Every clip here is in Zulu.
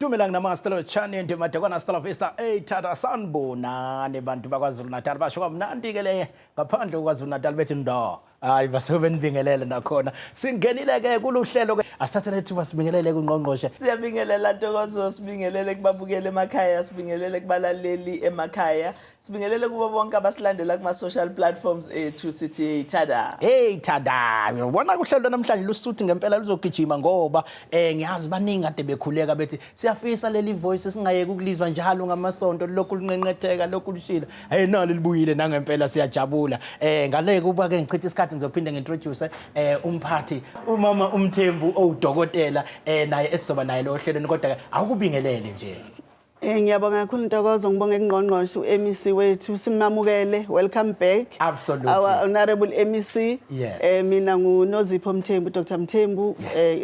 Dumelang namaste lotshani ndimadekwana hasta la vista. Hey thada, sanibonani bantu baKwaZulu Natal. Basho kamnandi ke le ngaphandle kwaZulu Natal bethi ndo. Hayi, basuke benibingelele nakhona. Singenile ke kuluhlelo ke. Asithathe lethuba sibingelele kungqongqoshe. Siyabingelela Ntokozo, sibingelele kubabukeli emakhaya, sibingelele kubalaleli emakhaya, sibingelele kubo bonke abasilandela kuma-social platforms ethu, sithi hey tada. Hey thada, uyabona kuhlelo namhlanje lusuthi ngempela luzogijima ngoba ngiyazi baningi kade bekhuleka bethi siyafisa leli voice singayeki ukulizwa njalo ngamasonto, lokhu lunqenqetheka, lokhu lushila. Hey, nalo libuyile nangempela, siyajabula. Ngale kuba ke ngichitha isikhathi ngizophinde ngintroduce umphathi umama uMthembu owudokotela, naye esizoba naye lo hlelweni, kodwa ke awukubingelele nje. Ngiyabonga kakhulu Ntokozo, ngibonge kungqongqoshe u-MEC wethu, simamukele. Welcome back. Absolutely. Our honorable MEC. Yes. Mina nguNozipho Mthembu, Dr Mthembu,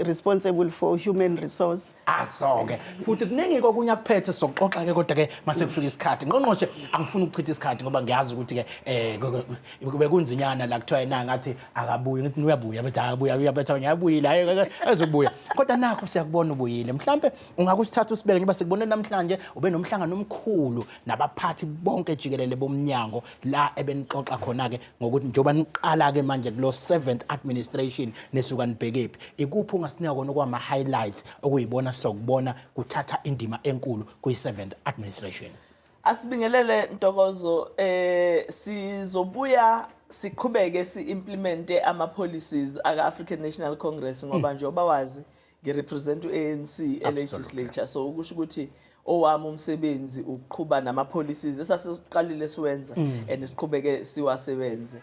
responsible for human resource. Aso-ke futhi kuningi kokunye akuphethe sokuxoxa ke, kodwa ke mase kufika isikhathi, ngqongqoshe, angifuni ukuchitha isikhathi ngoba ngiyazi ukuthi ke bekunzinyana la kuthiwa yena ngathi akabuyi, ngithi uyabuya, bethi akabuya, uyabetha ngiyabuyile, hayi ezobuya, kodwa nakho siyakubona ubuyile. Mhlambe ungakusithatha usibeke njengoba sikubone namhlanje ube nomhlangano omkhulu nabaphathi bonke jikelele bomnyango la ebenixoxa khona-ke ngokuthi njengoba niqala-ke manje kulo seventh administration nisuka nibhekephi, ikuphi ungasinika kona okwama-highlights okuyibona sokubona kuthatha indima enkulu kwi-seventh administration? Asibingelele Ntokozo, sizobuya siqhubeke si-implemente ama-policies aka African National Congress ngoba njengoba wazi ngirepresent u-ANC e-legislature, so ukusho ukuthi owami umsebenzi ukuqhuba nama-policies esasiqalile siwenza and siqhubeke siwasebenze.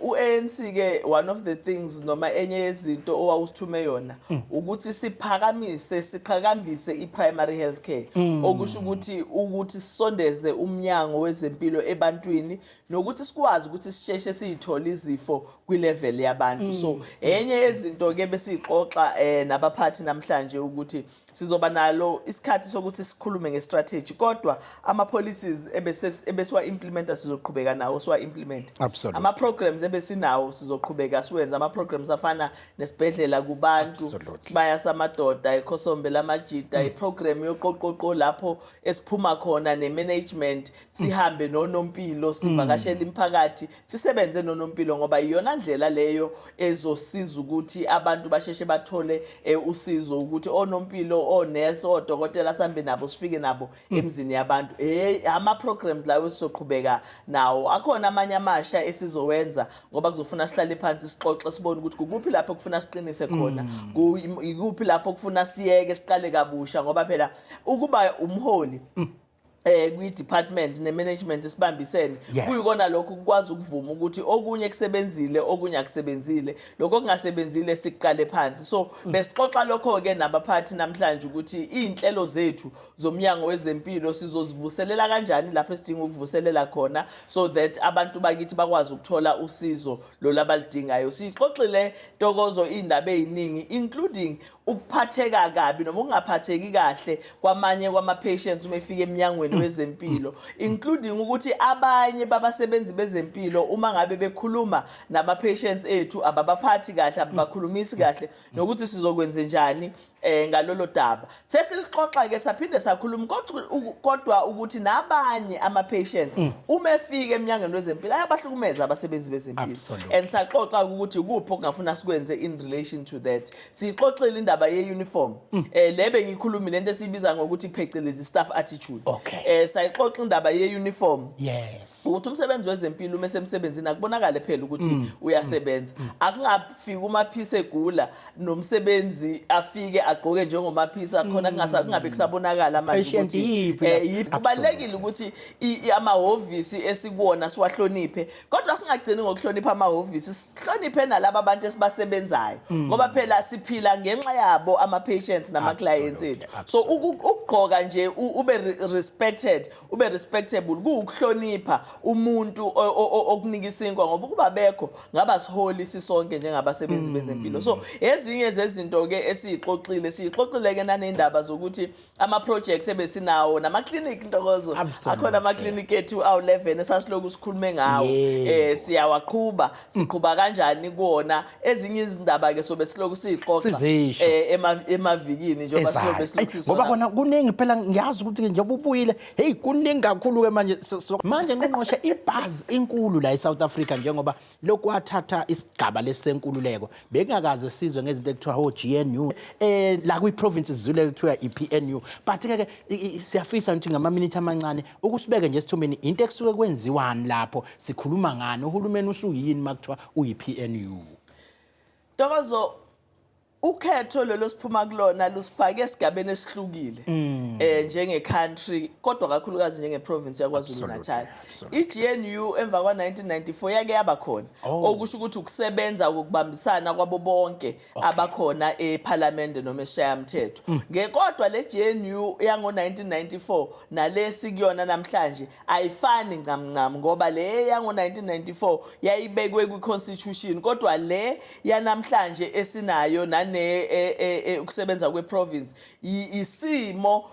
U-ANC ke, one of the things noma enye yezinto owawusithume yona ukuthi siphakamise, siqhakambise i-primary health care, okusho ukuthi sisondeze umnyango wezempilo ebantwini nokuthi sikwazi ukuthi sisheshe siyithole izifo kwi-level yabantu. So enye yezinto ke besixoxa nabaphathi namhlanje ukuthi sizoba nalo isikhathi sokuthi sikhulume ngestrategy, kodwa ama policies ebese ebesiwa implementa sizoqhubeka nawo siwa implement. Ama programs ebesinawo sizoqhubeka siwenze, ama programs afana nesibhedlela kubantu, sibaya samadoda, ikhosombe lamajida, iprogram yoqoqoqo lapho esiphuma khona ne-management sihambe nonompilo, sivakashele imiphakathi, sisebenze nonompilo, ngoba iyona ndlela leyo ezosiza ukuthi abantu basheshe bathole usizo, ukuthi onompilo, onesi, odokotela sihambe nabo, sifike nabo emzini yabantu. Ama programs lawo esizoqhubeka nawo. Akhona amanye amasha esizowenza ngoba kuzofuna sihlale phansi sixoxe, sibone ukuthi kukuphi lapho kufuna siqinise khona, ikuphi lapho kufuna siyeke, siqale kabusha, ngoba phela ukuba umholi kwi-department ne-management sibambisene kuyikona lokho kukwazi ukuvuma ukuthi okunye kusebenzile, okunye akusebenzile, lokho okungasebenzile siqale phansi. So besixoxa lokho-ke nabaphathi namhlanje ukuthi iy'nhlelo zethu zomnyango wezempilo sizozivuselela kanjani lapho esidinga ukuvuselela khona so that abantu bakithi bakwazi ukuthola usizo lolu abaludingayo. Siyixoxile Ntokozo iy'ndaba ey'ningi, including ukuphatheka kabi noma ukungaphatheki kahle kwamanye kwama-patients uma efika emnyangweni wezempilo, including ukuthi abanye babasebenzi bezempilo uma ngabe bekhuluma nama-patients ethu ababaphathi kahle, ababakhulumisi kahle, nokuthi sizokwenze njani ngalolo daba. Sesilixoxa ke saphinde sakhuluma, kodwa ukuthi nabanye ama-patients uma efika emnyangweni wezempilo ayabahlukumeza abasebenzi bezempilo. And saxoxa ukuthi ikuphi okungafuna sikwenze in relation to that. Sixoxile indaba ye-uniform, le bengikhulumile, lento esiyibiza ngokuthi phecelezi staff attitude. Sayixoxa indaba ye-uniform ukuthi umsebenzi wezempilo uma esemsebenzini akubonakale phela ukuthi uyasebenza, akungafiki umaphisa egula nomsebenzi afike agqoke njengomaphisa khona, kungabe kusabonakala manje Patient ukuthi yiphi la? Yiphi. Kubalulekile ukuthi amahhovisi esikuwona siwahloniphe, kodwa singagcini ngokuhlonipha amahhovisi, sihloniphe nalaba bantu esibasebenzayo, ngoba phela siphila ngenxa yabo ama-patients nama-clients ethu. So ukugqoka nje ube respected, ube respectable, kuwukuhlonipha umuntu okunika isinkwa, ngoba ukuba bekho ngaba siholi sisonke njengabasebenzi bezempilo. So ezinye zezinto ke esiyixoxile. Siyixoxile, siyixoxile ke nanendaba zokuthi ama projects ebesinawo nama clinic, Ntokozo. Akhona ama clinic ethu awu11 esasiloku sikhulume ngawo. Siyawaqhuba, siqhuba kanjani kuwona? Ezinye izindaba ke sobe siloku siyixoxa Sizisho. emavikini njengoba sizobe siloku Ezayo. Ngoba kona kuningi phela, ngiyazi ukuthi njengoba ubuyile, hey, kuningi kakhulu ke manje. Manje ngqongqoshe, ibuzz inkulu la eSouth Africa, njengoba lokwathatha isigaba lesenkululeko bekungakaze sizwe ngezinto ekuthiwa o GNU, la kwi provinces zule kuthiwa iPNU, but ke siyafisa ukuthi ngama minute amancane ukusibeke nje esithombeni into ekusuke kwenziwani lapho, sikhuluma ngani, uhulumeni usuyini makuthiwa uyiPNU? Ntokozo, ukhetho lolo siphuma kulona lusifake esigabeni esihlukile njenge country, kodwa kakhulukazi njenge province yaKwaZulu Natal. iGNU emva kwa 1994 yake yaba khona, okusho ukuthi ukusebenza ngokubambisana kwabo bonke abakhona eParliament noma esishayamthetho. Ngekodwa le GNU yango 1994 nalesi kuyona namhlanje ayifani ncam ncam, ngoba le yango 1994 yayibekwe kwi-constitution, kodwa le yanamhlanje esinayo nane ukusebenza kwe-province isimo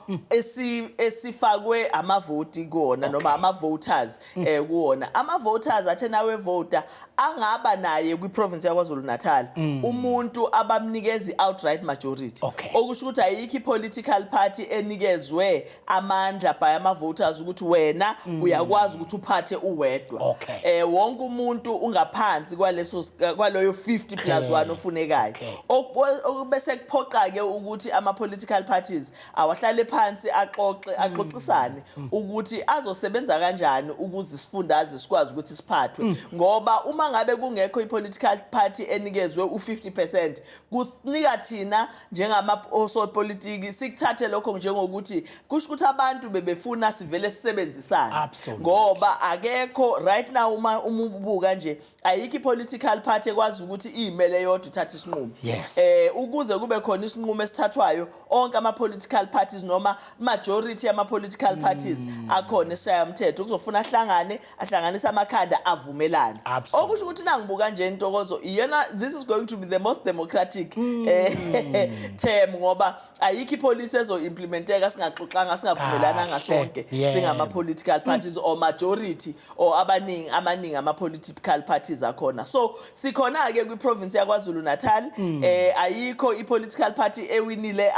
esifakwe amavoti kuwona noma ama-voters kuwona. Ama-voters athe nawe vota angaba naye kwi-province yaKwaZulu Natal umuntu abamnikeza i-outright majority, okusho ukuthi ayikho i-political party enikezwe amandla by ama-voters ukuthi wena uyakwazi ukuthi uphathe uwedwa. Wonke umuntu ungaphansi kwaleso kwaloyo 50 plus 1 ofunekayo. Okubese kuphoqa ke ukuthi ama political parties awahlale phansi axoxe, axoxisane ukuthi azosebenza kanjani ukuze isifundazwe sikwazi ukuthi siphathwe, ngoba uma ngabe kungekho i-political party enikezwe u-50%, kusinika thina njengama osopolitiki sikuthathe lokho njengokuthi kusho ukuthi abantu bebefuna sivele sisebenzisane. Ngoba akekho right now, uma ubuka nje, ayikho i-political party ekwazi ukuthi iyimele yodwa ithathe isinqumo. Ukuze kube khona isinqumo esithathwayo, onke ama political parties noma majority yama political parties akhona esishayamthetho kuzofuna ahlangane, ahlanganise amakhanda, avumelane. Okusho ukuthi nangibuka nje, Ntokozo, iyona, this is going to be the most democratic term, ngoba ayikho ipolicy ezo-implementeka singaxoxanga, singavumelananga sonke singama political parties or majority or abaningi, amaningi ama political parties akhona. So sikhona ke kwi-province yaKwaZulu Natal, ayikho i-political party ewinile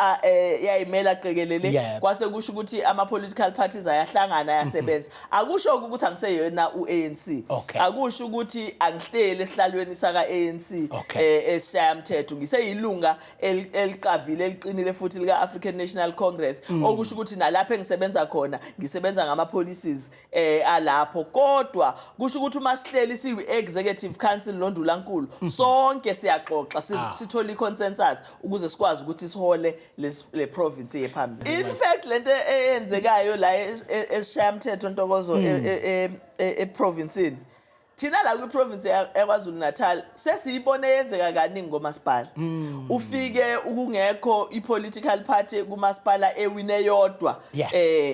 yayimela qekelele. Kwase kusho ukuthi ama political parties ayahlangana, ayasebenza. Akusho ukuthi angiseyona uANC. Akusho ukuthi angihleli esihlalweni saka ANC esishayamthetho. Ngiseyilunga eliqavile, eliqinile futhi lika African National Congress, okusho ukuthi nalapho engisebenza khona ngisebenza ngama policies alapho, kodwa kusho ukuthi uma sihleli siyi executive council nondulankulu sonke siyaxoxa, sithole i-consensus ukuze sikwazi ukuthi sihole le province yephambili. In fact, lento eyenzekayo la esishayamthetho, Ntokozo, eprovincini thina la kwiprovince yaKwaZulu Natal sesiyibone yenzeka kaningi ngomasipala. Ufike ukungekho i-political party kumasipala ewine yodwa,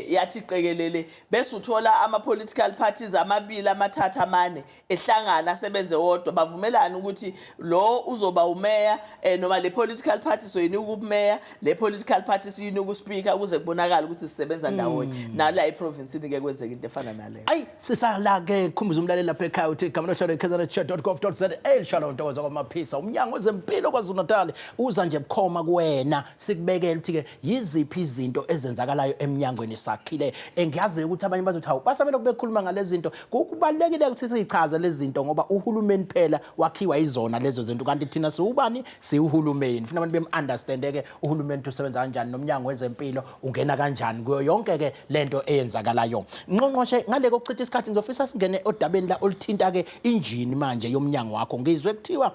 yathi qekelele, bese uthola ama political parties amabili, amathathu, amane ehlangana asebenze wodwa, bavumelana ukuthi lo uzoba umeya, noma le political party soyinika ubumeya, le political party siyinika uspeaker, ukuze kubonakale ukuthi sisebenza ndawonye. Nala eprovince ke kwenzeka into efana naleyo. Ayi, sisala ke khumbuza umlaleli lapha ekhaya uthi igama lohlelo kzn.gov.za, elishalo Ntokozo kwaMaphisa. Umnyango wezempilo KwaZulu Natal uza nje bukhoma kuwena, sikubekela ukuthi ke yiziphi izinto ezenzakalayo eminyangweni sakhile. Engiyaziyo ukuthi abanye bazothi, hawu, basabela kubekhuluma ngalezi zinto. Kubalulekile ukuthi siyichaze lezi zinto, ngoba uhulumeni phela wakhiwa izona lezo zinto, kanti thina siwubani? Siwuhulumeni. Funa abantu bem-understand ke uhulumeni ukuthi usebenza kanjani, nomnyango wezempilo ungena kanjani kuyo yonke ke lento eyenzakalayo. Ngqongqoshe, ngale kokuchitha isikhathi, ngizofisa singene odabeni la oluthinta ke injini manje yomnyango wakho. Ngizwe kuthiwa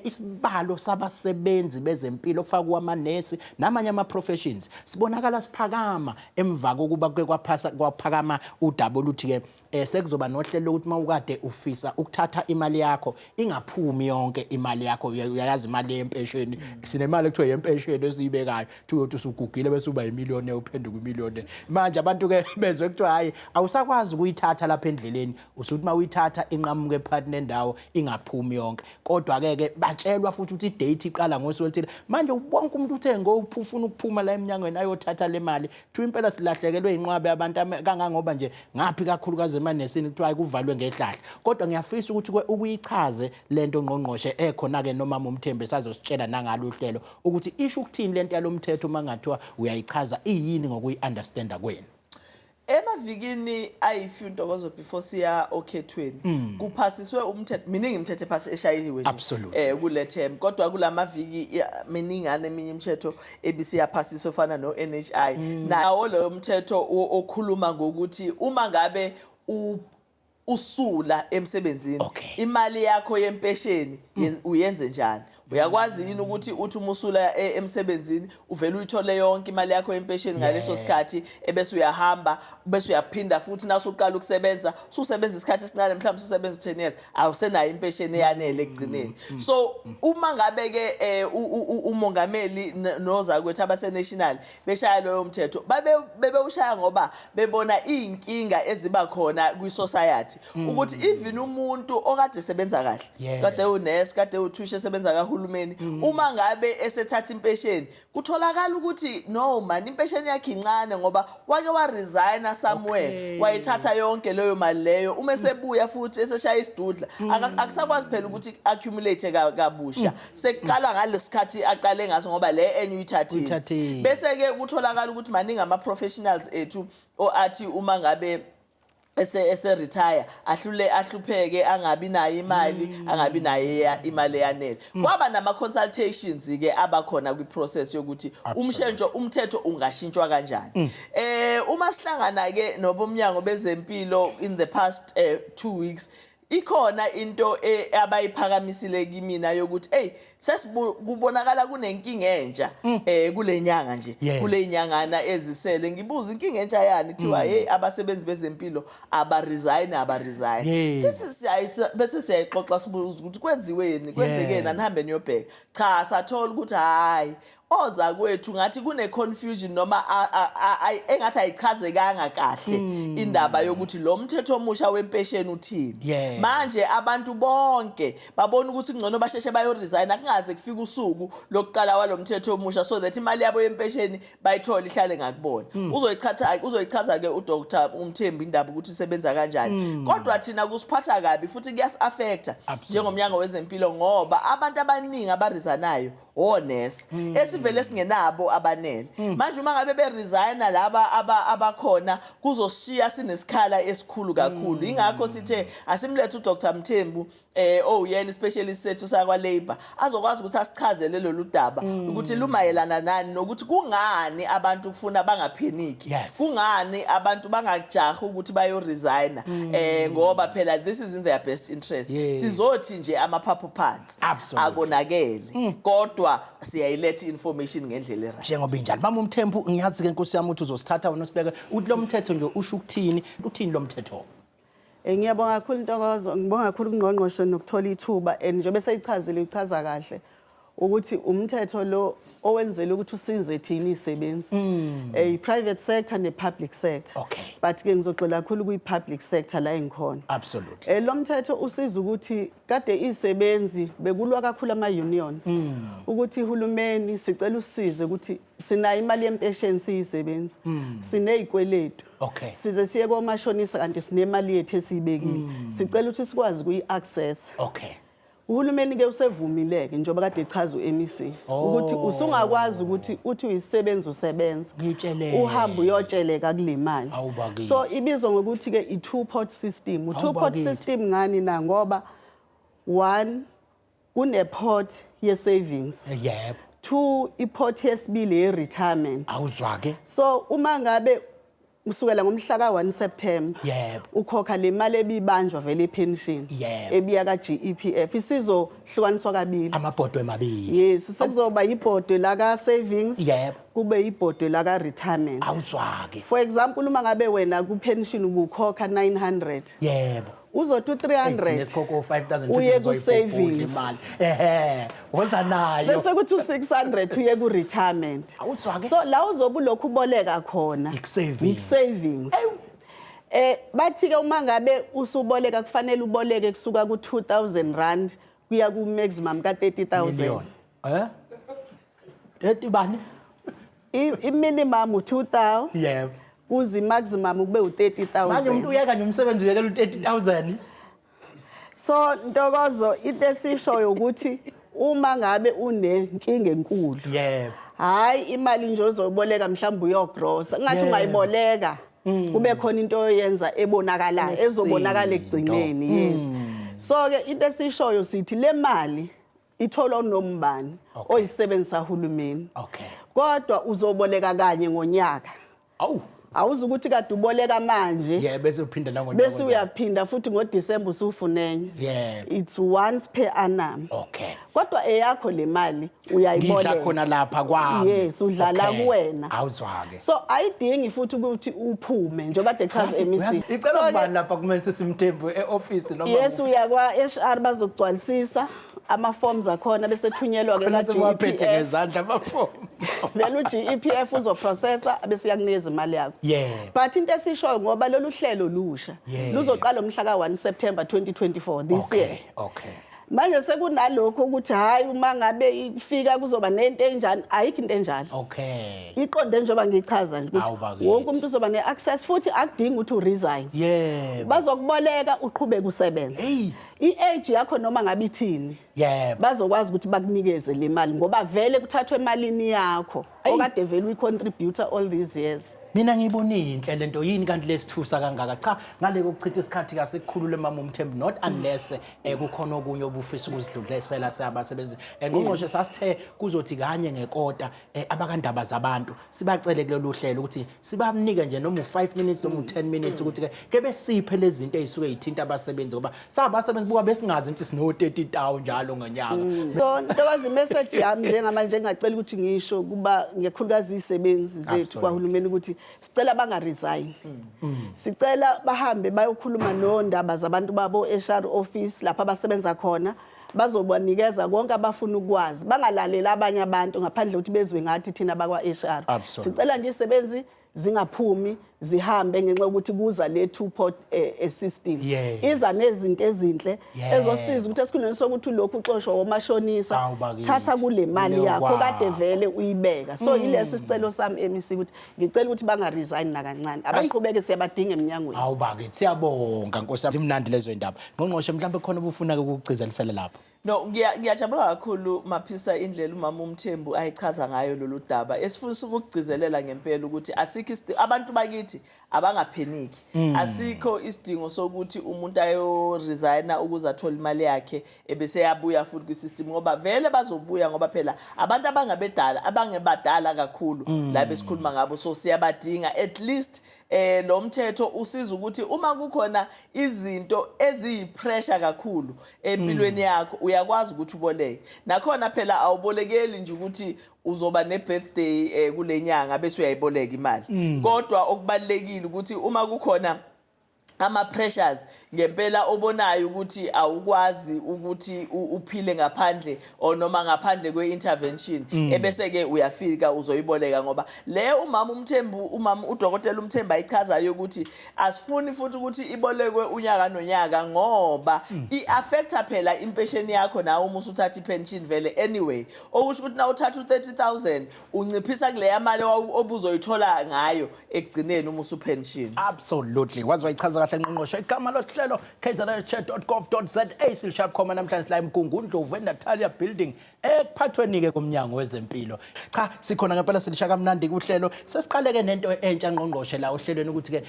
isibalo sabasebenzi bezempilo, kufakwa amanesi namanye ama professions, sibonakala siphakama emva kokuba kuke kwaphasa, kwaphakama udaba oluthi ke sekuzoba nohlelo lokuthi mawukade ufisa ukuthatha imali yakho, ingaphumi yonke imali yakho. Uyayazi imali yempesheni, sinemali ekuthiwa yempesheni esiyibekayo, kuthiwa uthi usugugile bese uba imiliyoni, uphenduka imiliyoni. Manje abantu ke bezwe kuthiwa hayi, awusakwazi ukuyithatha lapha endleleni, usuthi mawuyithatha. inqamuke phakathi nendawo, ingaphumi yonke. Kodwa ke ke batshelwa futhi ukuthi i-date iqala ngosuku oluthile. Manje wonke umuntu uthe ngofuna ukuphuma la eminyangweni ayothatha le mali, kuthiwa impela silahlekelwe inqwaba yabantu, kangangoba nje ngaphi kakhulukazi emanesini kuthiwa kuvalwe ngehlahla. Kodwa ngiyafisa ukuthi ukuyichaze lento, ngqongqoshe, ekhona-ke nomama uMthembu esazositshela nangalo uhlelo ukuthi isho ukuthini lento yalo mthetho, uma ngathiwa uyayichaza, iyini ngokuyi-understanda kwenu. Emavikini ayi-few, Ntokozo, before siya okhethweni, kuphasiswe umthetho. Miningi imithetho ephasi eshayiwe nje kule term, kodwa kulamaviki miningana eminye imithetho ebisiyaphasiswa efana no-NHI. Nawo loyo mthetho okhuluma ngokuthi uma ngabe usula emsebenzini, imali yakho yempesheni uyenze njani? Uyakwazi yini ukuthi uthi uma usula emsebenzini uvele uyithole yonke imali yakho yempesheni ngaleso sikhathi, ebese uyahamba, bese uyaphinda futhi nasuqala ukusebenza, ususebenza isikhathi esincane, mhlawumbe ususebenza 10 years, awusenayo impesheni eyanele ekugcineni? So uma ngabe ke umongameli nozakwethu abase-national beshaya loyo mthetho, babe bebewushaya ngoba bebona iy'nkinga eziba khona kwi-society, ukuthi even umuntu okade esebenza kahle, kade unesi, kade uthusha, esebenza kahulumeni, uma ngabe esethatha impesheni, kutholakala ukuthi no man, impesheni yakhe incane ngoba wake wa-resigna somewhere, wayithatha yonke leyo mali leyo. Uma esebuya futhi eseshaya isidudla, akusakwazi phela ukuthi accumulate kabusha, sekuqala ngalesikhathi aqale ngaso ngoba le enye uyithathile. Uyithathile. Bese ke kutholakala ukuthi maningi ama professionals ethu oathi uma ngabe ese retire ahlule, ahlupheke, angabi nayo imali, angabi nayo imali eyanele. Kwaba nama consultations ke abakhona kwi process yokuthi umshentsho umthetho ungashintshwa kanjani. Uma sihlangana ke nobomnyango bezempilo in the past 2 weeks, ikhona into abayiphakamisile kimina yokuthi hey, kubonakala kunenkinga entsha kule nyanga nje, kule nyangana ezisele. Ngibuza, inkinga entsha yani? Kuthiwa hey, abasebenzi bezempilo aba resign, aba resign. Sisi bese siyayixoxa, sibuza ukuthi kwenziweni, kwenzekeni, anihambe niyobheka. Cha, sathola ukuthi hayi, oza kwethu ngathi kune confusion noma engathi ayichazekanga kahle indaba yokuthi lo mthetho omusha wempesheni uthini. Manje abantu bonke babona ukuthi kungcono basheshe bayo-resign kungaze kufike usuku lokuqala walomthetho omusha, so that imali yabo yempesheni bayithole ihlale ngakubona. Uzoyichaza ke uDr uMthembu indaba ukuthi isebenza kanjani, kodwa thina kusiphatha kabi futhi kuyasi-affecta njengomnyango wezempilo, ngoba abantu abaningi abaresignayo onesi esivele singenabo abanele. Manje uma ngabe beresigna laba abakhona, kuzoshiya sinesikhala esikhulu kakhulu. Ingakho sithe asimlethe uDr Mthembu, owuyena specialist sethu sakwa labor, azokwazi ukuthi asichazele lolu daba ukuthi lumayelana nani, nokuthi kungani abantu kufuna bangapheniki, kungani abantu bangajahi ukuthi bayo resigna, ngoba phela this is in their best interest. Sizothi nje amaphaphu phansi, akonakele, kodwa siyayiletha information ngendlela e-right. Njengoba injalo, mama uMthembu, ngiyazi ke, nkosi yami, ukuthi uzosithatha wena usibeke ukuthi lo mthetho nje usho ukuthini, uthini lo mthetho? Ngiyabonga kakhulu, Ntokozo, ngibonga kakhulu kungqongqoshe nokuthola ithuba, and njengoba seyichazile, uchaza kahle ukuthi umthetho lo owenzela ukuthi usinze thina izisebenzi, i-private sector ne-public sector. But ke ngizogxila kakhulu kwi-public sector la engikhona. Lo mthetho usiza ukuthi kade izisebenzi bekulwa kakhulu ama unions ukuthi uhulumeni, sicela usize ukuthi sinayo imali yempesheni siyisebenzi, sinezikweletu, size siye komashonisa kanti sinemali yethu esiyibekile, sicela ukuthi sikwazi ukuyi-access. Uhulumeni ke usevumile-ke, njengoba kade echaza u-MEC, ukuthi usungakwazi ukuthi uthi uyisebenza, usebenza, Ngitsheleke. uhambe uyotsheleka kule mali. Awu bakithi. So ibizwa ngokuthi-ke i-two pot system. U-two pot bakithi. system ngani na? Ngoba one, kune-pot ye-savings, two, i-pot yesibili ye-retirement. Awuzwa-ke. So uma ngabe kusukela ngomhla ka-1 September ukhokha le mali ebibanjwa vele i-pension ebiya ka-GEPF, isizohlukaniswa kabili. Amabhodwe amabili. Yes, sekuzoba ibhodwe la ka-savings, kube ibhodwe la ka-retirement. Awuzwa-ke. For example, uma ngabe wena ku-pension ubukhokha 900, uzothi u-300 Nesikhokho 5000 uye ku-savings. Imali, ehe, woza nayo. Bese kuthi u-600 uye ku-retirement. Awuzwa-ke. So la uzobe ulokhu uboleka khona Ik-savings. Ik-savings. Bathi ke uma ngabe usuboleka, kufanele uboleke kusuka ku 2000 rand kuya ku maximum ka 30,000. Million. 30 bani? I minimum u2000 kuze maximum kube u30,000. Manje umuntu uyeka nje umsebenzi, uyekela u30,000? So Ntokozo, into esishoyo ukuthi uma ngabe unenkinga enkulu, hayi imali nje ozoyiboleka mhlawumbe uyogrosa, ngathi ungayiboleka kube khona into oyenza ebonakalayo, ezobonakala ekugcineni, yes. So ke into esishoyo sithi le mali itholwa unombani oyisebenzisa uhulumeni, kodwa uzoboleka kanye ngonyaka. Awu. Awuzukuthi kade uboleka manje, Yeah, bese uphinda nangonyaka bese ozayo. Uyaphinda futhi ngoDecember usufunenye. It's once per annum. Kodwa eyakho le mali Ngidla uyayiboleka. Khona lapha kwami. Yes, udlala kuwena. Awuzwa-ke. So ayidingi futhi ukuthi uphume njengoba kade chaza MEC. Icela So-ke, kubani lapha kumele simthembu, e-office noma Yes, kuphi? uya kwa HR, bazogcwalisisa ama forms akhona bese thunyelwa ke Khona ka sewaphethe GEPF. ngezandla amafomu. Then u-GEPF uzoprocessa bese yakunikeza imali yakho. But into esishoyo, ngoba lolu hlelo lusha, luzoqala umhla ka-1 September 2024, this year. Manje sekunalokho ukuthi hayi, uma ngabe ifika kuzoba nento enjani, ayikho into enjalo. Iqonde njengoba ngichaza nje Awu, ukuthi bakithi. wonke umuntu uzoba ne-access, futhi akudingi ukuthi uresign. Bazokuboleka uqhubeke usebenze. Hey. I-age yakho noma ngabe ithini, bazokwazi ukuthi bakunikeze le mali ngoba vele kuthathwe emalini yakho Eyi. okade vele uyi-contributor all these years. Mina ngiyibonile inhle lento. Yini kanti lesithusa kangaka? Cha, ngale kokuchitha isikhathi kasekukhulule mama uMthembu, not unless kukhona okunye obufisa ukuzidlulisela siyabasebenzi. Ngqongqoshe, sasithe kuzothi kanye ngekota abakandaba zabantu sibacele kulolu hlelo ukuthi sibanike nje noma u5 minutes noma u10 minutes ukuthi ke besiphe lezi zinto ezisuke zithinta abasebenzi, ngoba sabasebenzi buka besingazi ukuthi sino 30,000 njalo ngonyaka. So Ntokazi, imessage yami njengamanje engacela ukuthi ngisho kuba ngekhulukazi izisebenzi zethu kwahulumeni ukuthi sicela bangaresign. Sicela bahambe bayokhuluma nondaba zabantu babo HR office lapha abasebenza khona, bazobanikeza konke abafuna ukwazi, bangalaleli abanye abantu ngaphandle ukuthi bezwe ngathi thina bakwa HR. Sicela nje izisebenzi zingaphumi zihambe ngenxa yokuthi kuza le two pot system. Iza nezinto ezinhle ezosiza ukuthi esikhundleni sokuthi ulokhu uxoshwa omashonisa, Awu, bakithi. thatha kule mali Kuleyo yakho kwakho. kade vele uyibeka. So ileso isicelo sami, MEC, ukuthi ngicela ukuthi bangaresign nakancane, abaqhubeke, siyabadinga eminyangweni. Awu bakithi, siyabonga nkosi yami, zimnandi lezo indaba. Ngqongqoshe, mhlawumbe khona ubufuna ukugcizelisela lapho? No, ngiyajabula kakhulu Maphisa indlela umama uMthembu ayichaza ngayo lolu daba. Esifuna ukugcizelela ngempela ukuthi asikho abantu bakithi abangapheniki. Asikho isidingo sokuthi umuntu ayo resigna ukuze athole imali yakhe ebese yabuya futhi kwi-system, ngoba vele bazobuya, ngoba phela abantu abangabedala, abangebadala kakhulu la besikhuluma ngabo, so siyabadinga. At least lo mthetho usiza ukuthi uma kukhona izinto eziyipressure kakhulu empilweni yakho, uyakwazi ukuthi uboleke. Nakhona phela awubolekeli nje ukuthi uzoba ne-birthday kule nyanga bese uyayiboleka imali, kodwa okubalekile ukuthi uma kukhona ama-pressures ngempela obonayo ukuthi awukwazi ukuthi uphile ngaphandle or noma ngaphandle kwe-intervention, ebese-ke uyafika uzoyiboleka, ngoba le umama uMthembu, umama udokotela uMthembu ayichazayo ukuthi asifuni futhi ukuthi ibolekwe unyaka nonyaka, ngoba i-affecta phela impesheni yakho nawe uma usuthatha i-pension vele anyway, okusho ukuthi na uthatha u-30 000 unciphisa kuleya mali obuzoyithola ngayo ekugcineni uma usupension. Absolutely, waze wayichaza kahle ngqongqoshe. Igama lohlelo kzn.gov.za, silishaya khoma namhlanje la eMgungundlovu, eNatalia Building, ekuphathweni-ke komnyango wezempilo. Cha, sikhona ngempela, silisha kamnandi kuhlelo. Sesiqaleke nento entsha ngqongqoshe la ohlelweni ukuthi-ke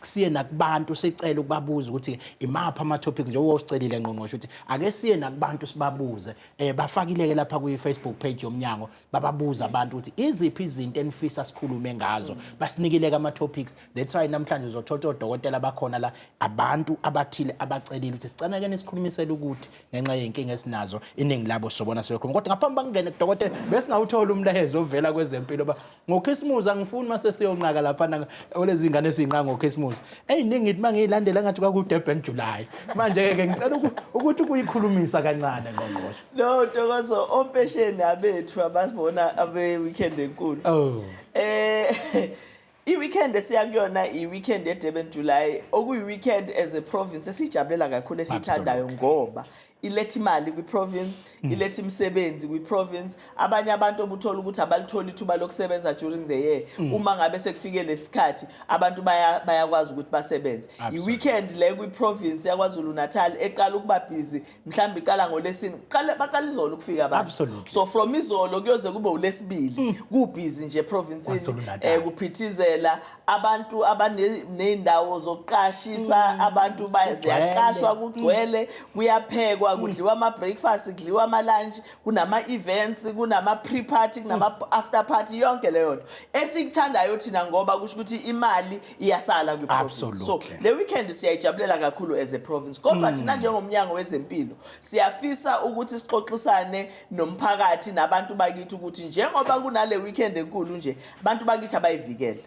siye nakubantu, sicele ukubabuza ukuthi imaphi ama-topics, njengoba usicelile ngqongqoshe ukuthi ake siye nakubantu sibabuze. Bafakile-ke lapha kwi-Facebook page yomnyango, bababuza abantu ukuthi iziphi izinto enifisa sikhulume ngazo, basinikile-ke ama-topics. That's why namhlanje uzothola odokotela bakhona la, abantu abathile abacelile ukuthi sicela-ke nisikhulumisele ukuthi ngenxa yey'nkinga esinazo, iningi labo sizobona sebekhuluma. Kodwa ngaphambi bakungene kudokotela, besingawuthola umlayezo ovela kwezempilo ba ngokhisimusi. Angifuni mase siyonqaka laphana olezi ngane esiyinqa ngokhisimusi ey'ningi, ngithi uma ngiyilandela ngathi kwaku-Durban July. Manje-ke ngicela ukuthi ukuyikhulumisa kancane ngqongqoshe. No, Ntokozo, ompesheni abethu abasibona abe weekend enkulu. I-weekend esiya kuyona i-weekend ye-Durban July, okuyi-weekend as a province esiyijabulela kakhulu, esiyithandayo, ngoba iletha imali kwi-province, iletha imisebenzi kwi-province. Abanye abantu obuthola ukuthi abalitholi ithuba lokusebenza during the year, uma ngabe sekufike lesikhathi abantu bayakwazi ukuthi basebenze. I-weekend le kwi-province yaKwaZulu Natal eqala ukuba busy, mhlawumbe iqala ngolesine, baqala izolo ukufika abantu. So from izolo kuyoze kube ulesibili kubhizi nje eprovinsini. KwaZulu-Natal. Kuphithizela abantu abanezindawo zokuqashisa abantu ziyaqashwa, kugcwele, kuyaphekwa, kudliwa ama breakfast, kudliwa ama lunch, kunama events, kunama pre party, kunama after party, yonke leyo nto esikuthandayo thina, ngoba kusho ukuthi imali iyasala kwi province. So le weekend siyayijabulela kakhulu as a province, kodwa thina njengomnyango wezempilo siyafisa ukuthi sixoxisane nomphakathi nabantu bakithi ukuthi njengoba kunale weekend enkulu nje, abantu bakithi abayivikele.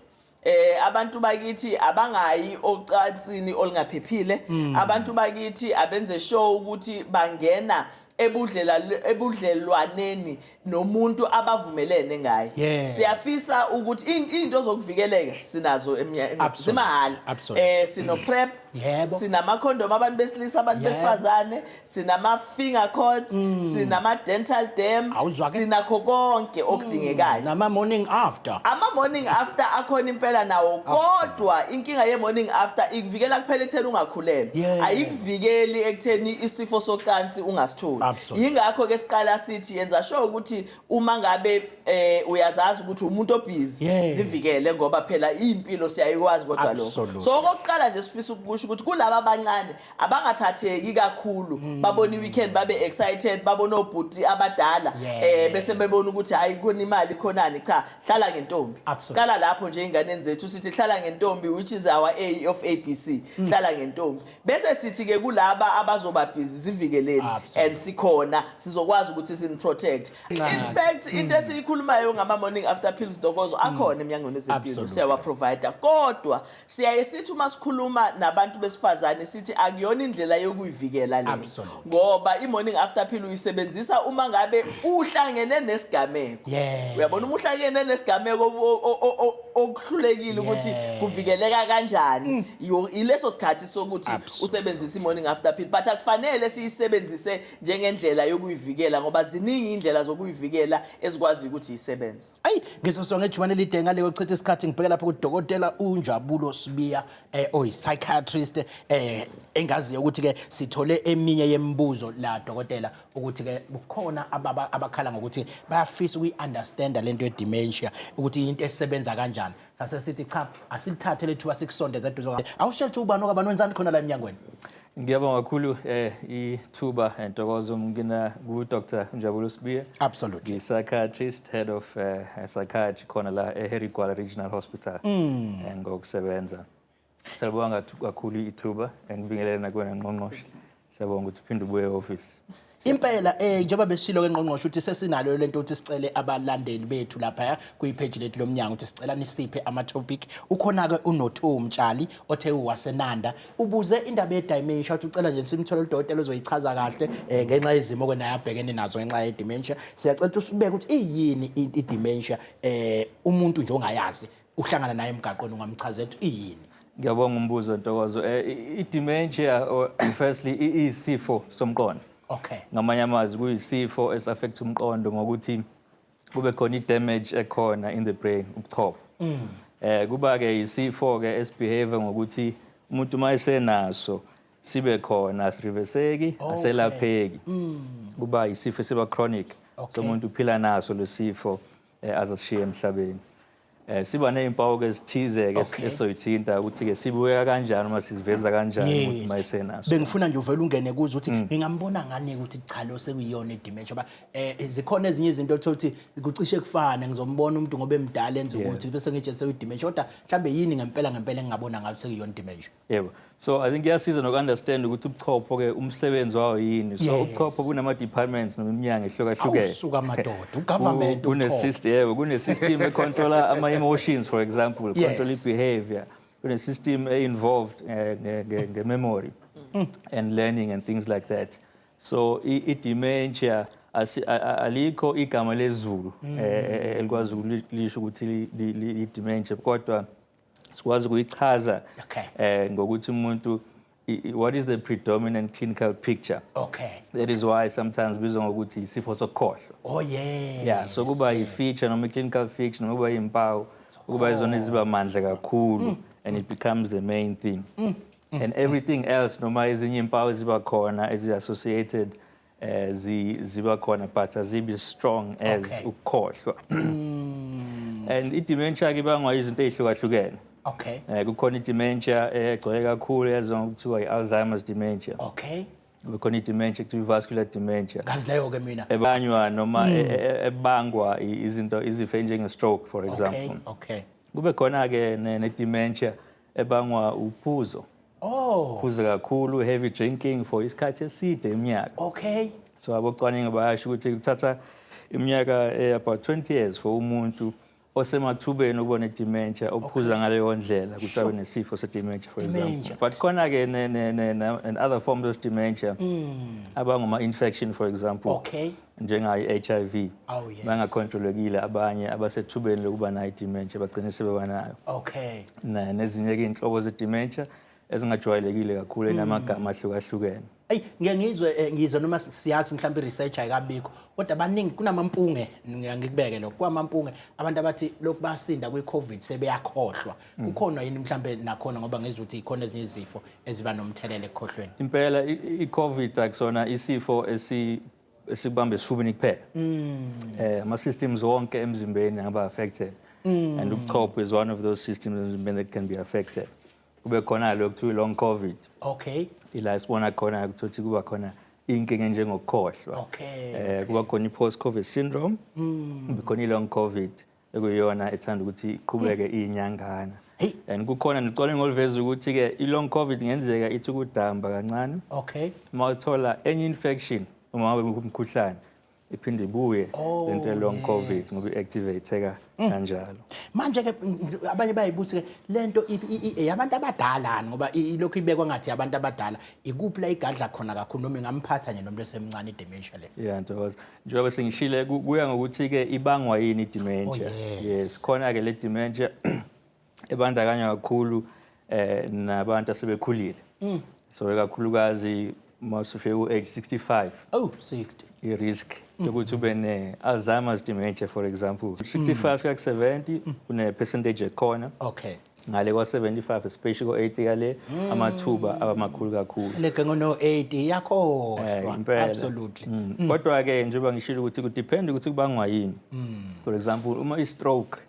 Abantu bakithi abangayi ocansini olungaphephile. Abantu bakithi abenze sure ukuthi bangena ebudlelwaneni nomuntu abavumelene ngaye. Siyafisa ukuthi into zokuvikeleka sinazo zimahhala. Sino PrEP, sinama condom abantu besilisa, abantu besifazane, sinama finger cots, sinama dental dam. Awuzwa-ke? Sinakho konke okudingekayo. Nama morning after. Ama morning after akhona impela nawo, kodwa inkinga ye morning after ikuvikela kuphela ekutheni ungakhulelwa, ayikuvikeli ekutheni isifo socansi ungasitholi. Yingakho ke siqala sithi yenza sure ukuthi uma ngabe uyazazi ukuthi umuntu obhizi, zivikele, ngoba phela impilo siyayikwazi kodwa lokho. So okokuqala nje sifisa ukusho ukuthi kulaba abancane abangathatheki kakhulu, babona i-weekend babe excited, babona obhuti abadala, bese bebona ukuthi hayi, khona imali khonani. Cha, hlala ngentombi. Qala lapho nje inganeni zethu sithi hlala ngentombi, which is our A of ABC, hlala ngentombi. Bese sithi ke kulaba abazoba busy, zivikeleni. And sikhona, sizokwazi ukuthi sini-protect. In fact, into esiyikhulumayo ngama morning after pills, Ntokozo, akhona eminyangweni wezempilo, siyawa-provide, kodwa siyaye sithi uma sikhuluma nabantu besifazane sithi akuyona indlela yokuyivikela leyo, ngoba i-morning after pill uyisebenzisa uma ngabe uhlangene nesigameko. Uyabona, uma uhlangene nesigameko okuhlulekile ukuthi kuvikeleka kanjani, ileso sikhathi sokuthi usebenzise i-morning after pill, but akufanele siyisebenzise njengendlela yokuyivikela, ngoba ziningi indlela zokuyivikela ezikwazi ukuthi isebenze. Ayi, ngisoswa ngejubane elide ngale kochitha isikhathi, ngibheke lapha kudokotela uNjabulo Sibiya, oyi-psychiatrist, engaziyo ukuthi ke sithole eminye yemibuzo la, dokotela, ukuthi ke kukhona abakhala ngokuthi bayafisa ukuyi-understanda lento ye-dementia, ukuthi into esebenza kanjani. Sase sithi cha, asilithathe lethuba sikusondeze eduze. Awusitshela ukuthi ubani okabani, wenzani khona la emnyangweni? Ngiyabonga kakhulu ithuba, Ntokozo. Ngina ku Dr. Njabulo Sibiya. Ngi-psychiatrist, head of psychiatry khona la eHarry Gwala Regional Hospital ngokusebenza. Siyabonga kakhulu ithuba, ngibingelele nakuwena ngqongqoshe. Siyabonga ukuthi uphinde ubuye e-office. Impela, njengoba besishilo ke ngqongqoshe ukuthi sesinalo lento ukuthi sicele abalandeli bethu lapha kuyipage lethu lomnyango ukuthi sicela nisiphe ama topic. Ukhona ke uNotho Mtshali othe uwasenanda, ubuze indaba ye-dementia, uthi ucela nje simthole udokotela ozoyichaza kahle ngenxa yezimo ke naye abhekene nazo ngenxa ye-dementia. Siyacela ukuthi usibeke ukuthi iyini i-dementia, umuntu nje ongayazi uhlangana naye emgaqweni ungamchazela ukuthi iyini? Ngiyabonga umbuzo, Ntokozo. I-dementia or firstly iyisifo somqondo. Ngamanye amazwi kuyisifo esi-affect umqondo ngokuthi kube khona i-damage ekhona in the brain, ubuchopho. Kuba ke isifo ke esibehave ngokuthi umuntu uma esenaso sibe khona, asiriveseki, aselapheki. Kuba isifo esiba chronic. So umuntu uphila naso lesifo azashiya emhlabeni. Siba nezimpawu ke ezithize ke esoyithinta ukuthi ke sibukeka kanjani uma siziveza kanjani umuntu uma esenaso. Bengifuna nje uvele ungene kuzo ukuthi ngingambona ngani ukuthi cha, lo sekuyiyona i-dementia, ngoba zikhona ezinye izinto othola ukuthi kucishe kufane, ngizombona umuntu ngoba emdala enza ukuthi bese ngitshe sekuyi-dementia, kodwa mhlambe yini ngempela ngempela engingabona ngayo sekuyiyona i-dementia? Yebo. So I think iyasiza noku-understand ukuthi ubuchopho ke umsebenzi wawo yini. So ubuchopho kunama departments noma iminyango ehlukahlukene. Awusuka madoda, ugovernment Kune ubuchopho. System, yebo, kune system econtrola ama emotions, for example, control behavior. Kune system e-involved nge-memory and learning and things like that. So i-dementia alikho igama lesiZulu elikwazi ukulisho ukuthi i-dementia, kodwa Sikwazi ukuyichaza ngokuthi umuntu what is the predominant clinical picture. That is why sometimes bizwa ngokuthi isifo sokukhohlwa. Oh yes. Yeah, so kuba i-feature noma i-clinical feature noma kuba yimpawu, kuba izona eziba mandla kakhulu, and it becomes the main thing. And everything else, noma ezinye impawu eziba khona ezi-associated, ziba khona, but azibi strong as ukukhohlwa. And i-dementia ke ibangwa izinto ey'hlukahlukene. Kukhona i-dementia egcwele kakhulu eyaziwa ngokuthiwa i-Alzheimer's dementia. Kukhona i-dementia kuthiwa i-vascular dementia. Ngazi leyo ke mina. Ebanywa noma ebangwa izinto, izifo enjenge-stroke, for example. Kube khona-ke ne-dementia ebangwa uphuzo. Uphuzo kakhulu, heavy drinking for isikhathi eside, iminyaka. So abocwaningo bayasho ukuthi kuthatha iminyaka about 20 years for umuntu osemathubeni ukuba ne-dementia ophuza ngaleyo ndlela ukuthi abe nesifo se-dementia, for example. Dementia. But khona-ke and other forms of dementia abangoma-infection, for example, njengayo i-HIV. Oh, yes. Bangakhontrolekile, abanye abasethubeni lokuba nayo i-dementia bagcine sebeba nayo. Nezinye-ke iy'nhlobo ze-dementia ezingajwayelekile kakhulu, enamagama ahlukahlukene. Eyi, ngiye ngizwe, ngizwe noma siyazi mhlawumbe i-research ayikabikho, kodwa abaningi kunamampunge, ngiya ngikubeke lokho, kwamampunge abantu abathi lokhu basinda kwi-COVID sebeyakhohlwa. Kukhona yini mhlawumbe nakhona, ngoba ngizwe ukuthi ikhona ezinye izifo eziba nomthelela ekukhohlweni? Impela, i-COVID akusona isifo esikubamba esifubeni kuphela. Ama-systems wonke emzimbeni angaba affected. And ubuchopho is one of those systems emzimbeni that can be affected. Kube khona lokhu kuthiwa i-long COVID. Ila sibona khona ukuthi kuba khona inkinga enjengokukhohlwa. Kuba khona i-post COVID syndrome. Kube khona i-long COVID ekuyiyona ethanda ukuthi iqhubeke iyinyangana. Hey. And kukhona nocwaningo oluveza ukuthi ke i-long COVID ngenzeka ithi ukudamba kancane. Uma uthola enye infection, uma ngabe umkhuhlane, iphinde ibuye lento ye-long COVID ngoba i-activate-eka kanjalo. Manje ke abanye bayibuthi ke lento eyabantu abadala, ngoba ilokhu ibekwa ngathi abantu abadala, ikuphi la igadla khona kakhulu, noma ingamphatha nje nomuntu esemncane i-dementia le? Yeah, Ntokozo. Njengoba sengishile, kuya ngokuthi ke ibangwa yini i-dementia. Oh, yes. Yes, khona ke le dementia ebandakanya kakhulu nabantu asebekhulile. So ikakhulukazi mawusufika ku-age 65. Oh, 60. I-risk yokuthi ube ne-Alzheimer's dementia, for example. 65 kuya ku-70 une percentage ekhona. Ngale kwa 75, especially ko 80 kale, amathuba abamakhulu kakhulu. Le gengo no 80 iyakhohlwa. Impela. Absolutely. Kodwa ke njengoba ngishilo ukuthi ku depend ukuthi kubangwa yini. For example, uma i-stroke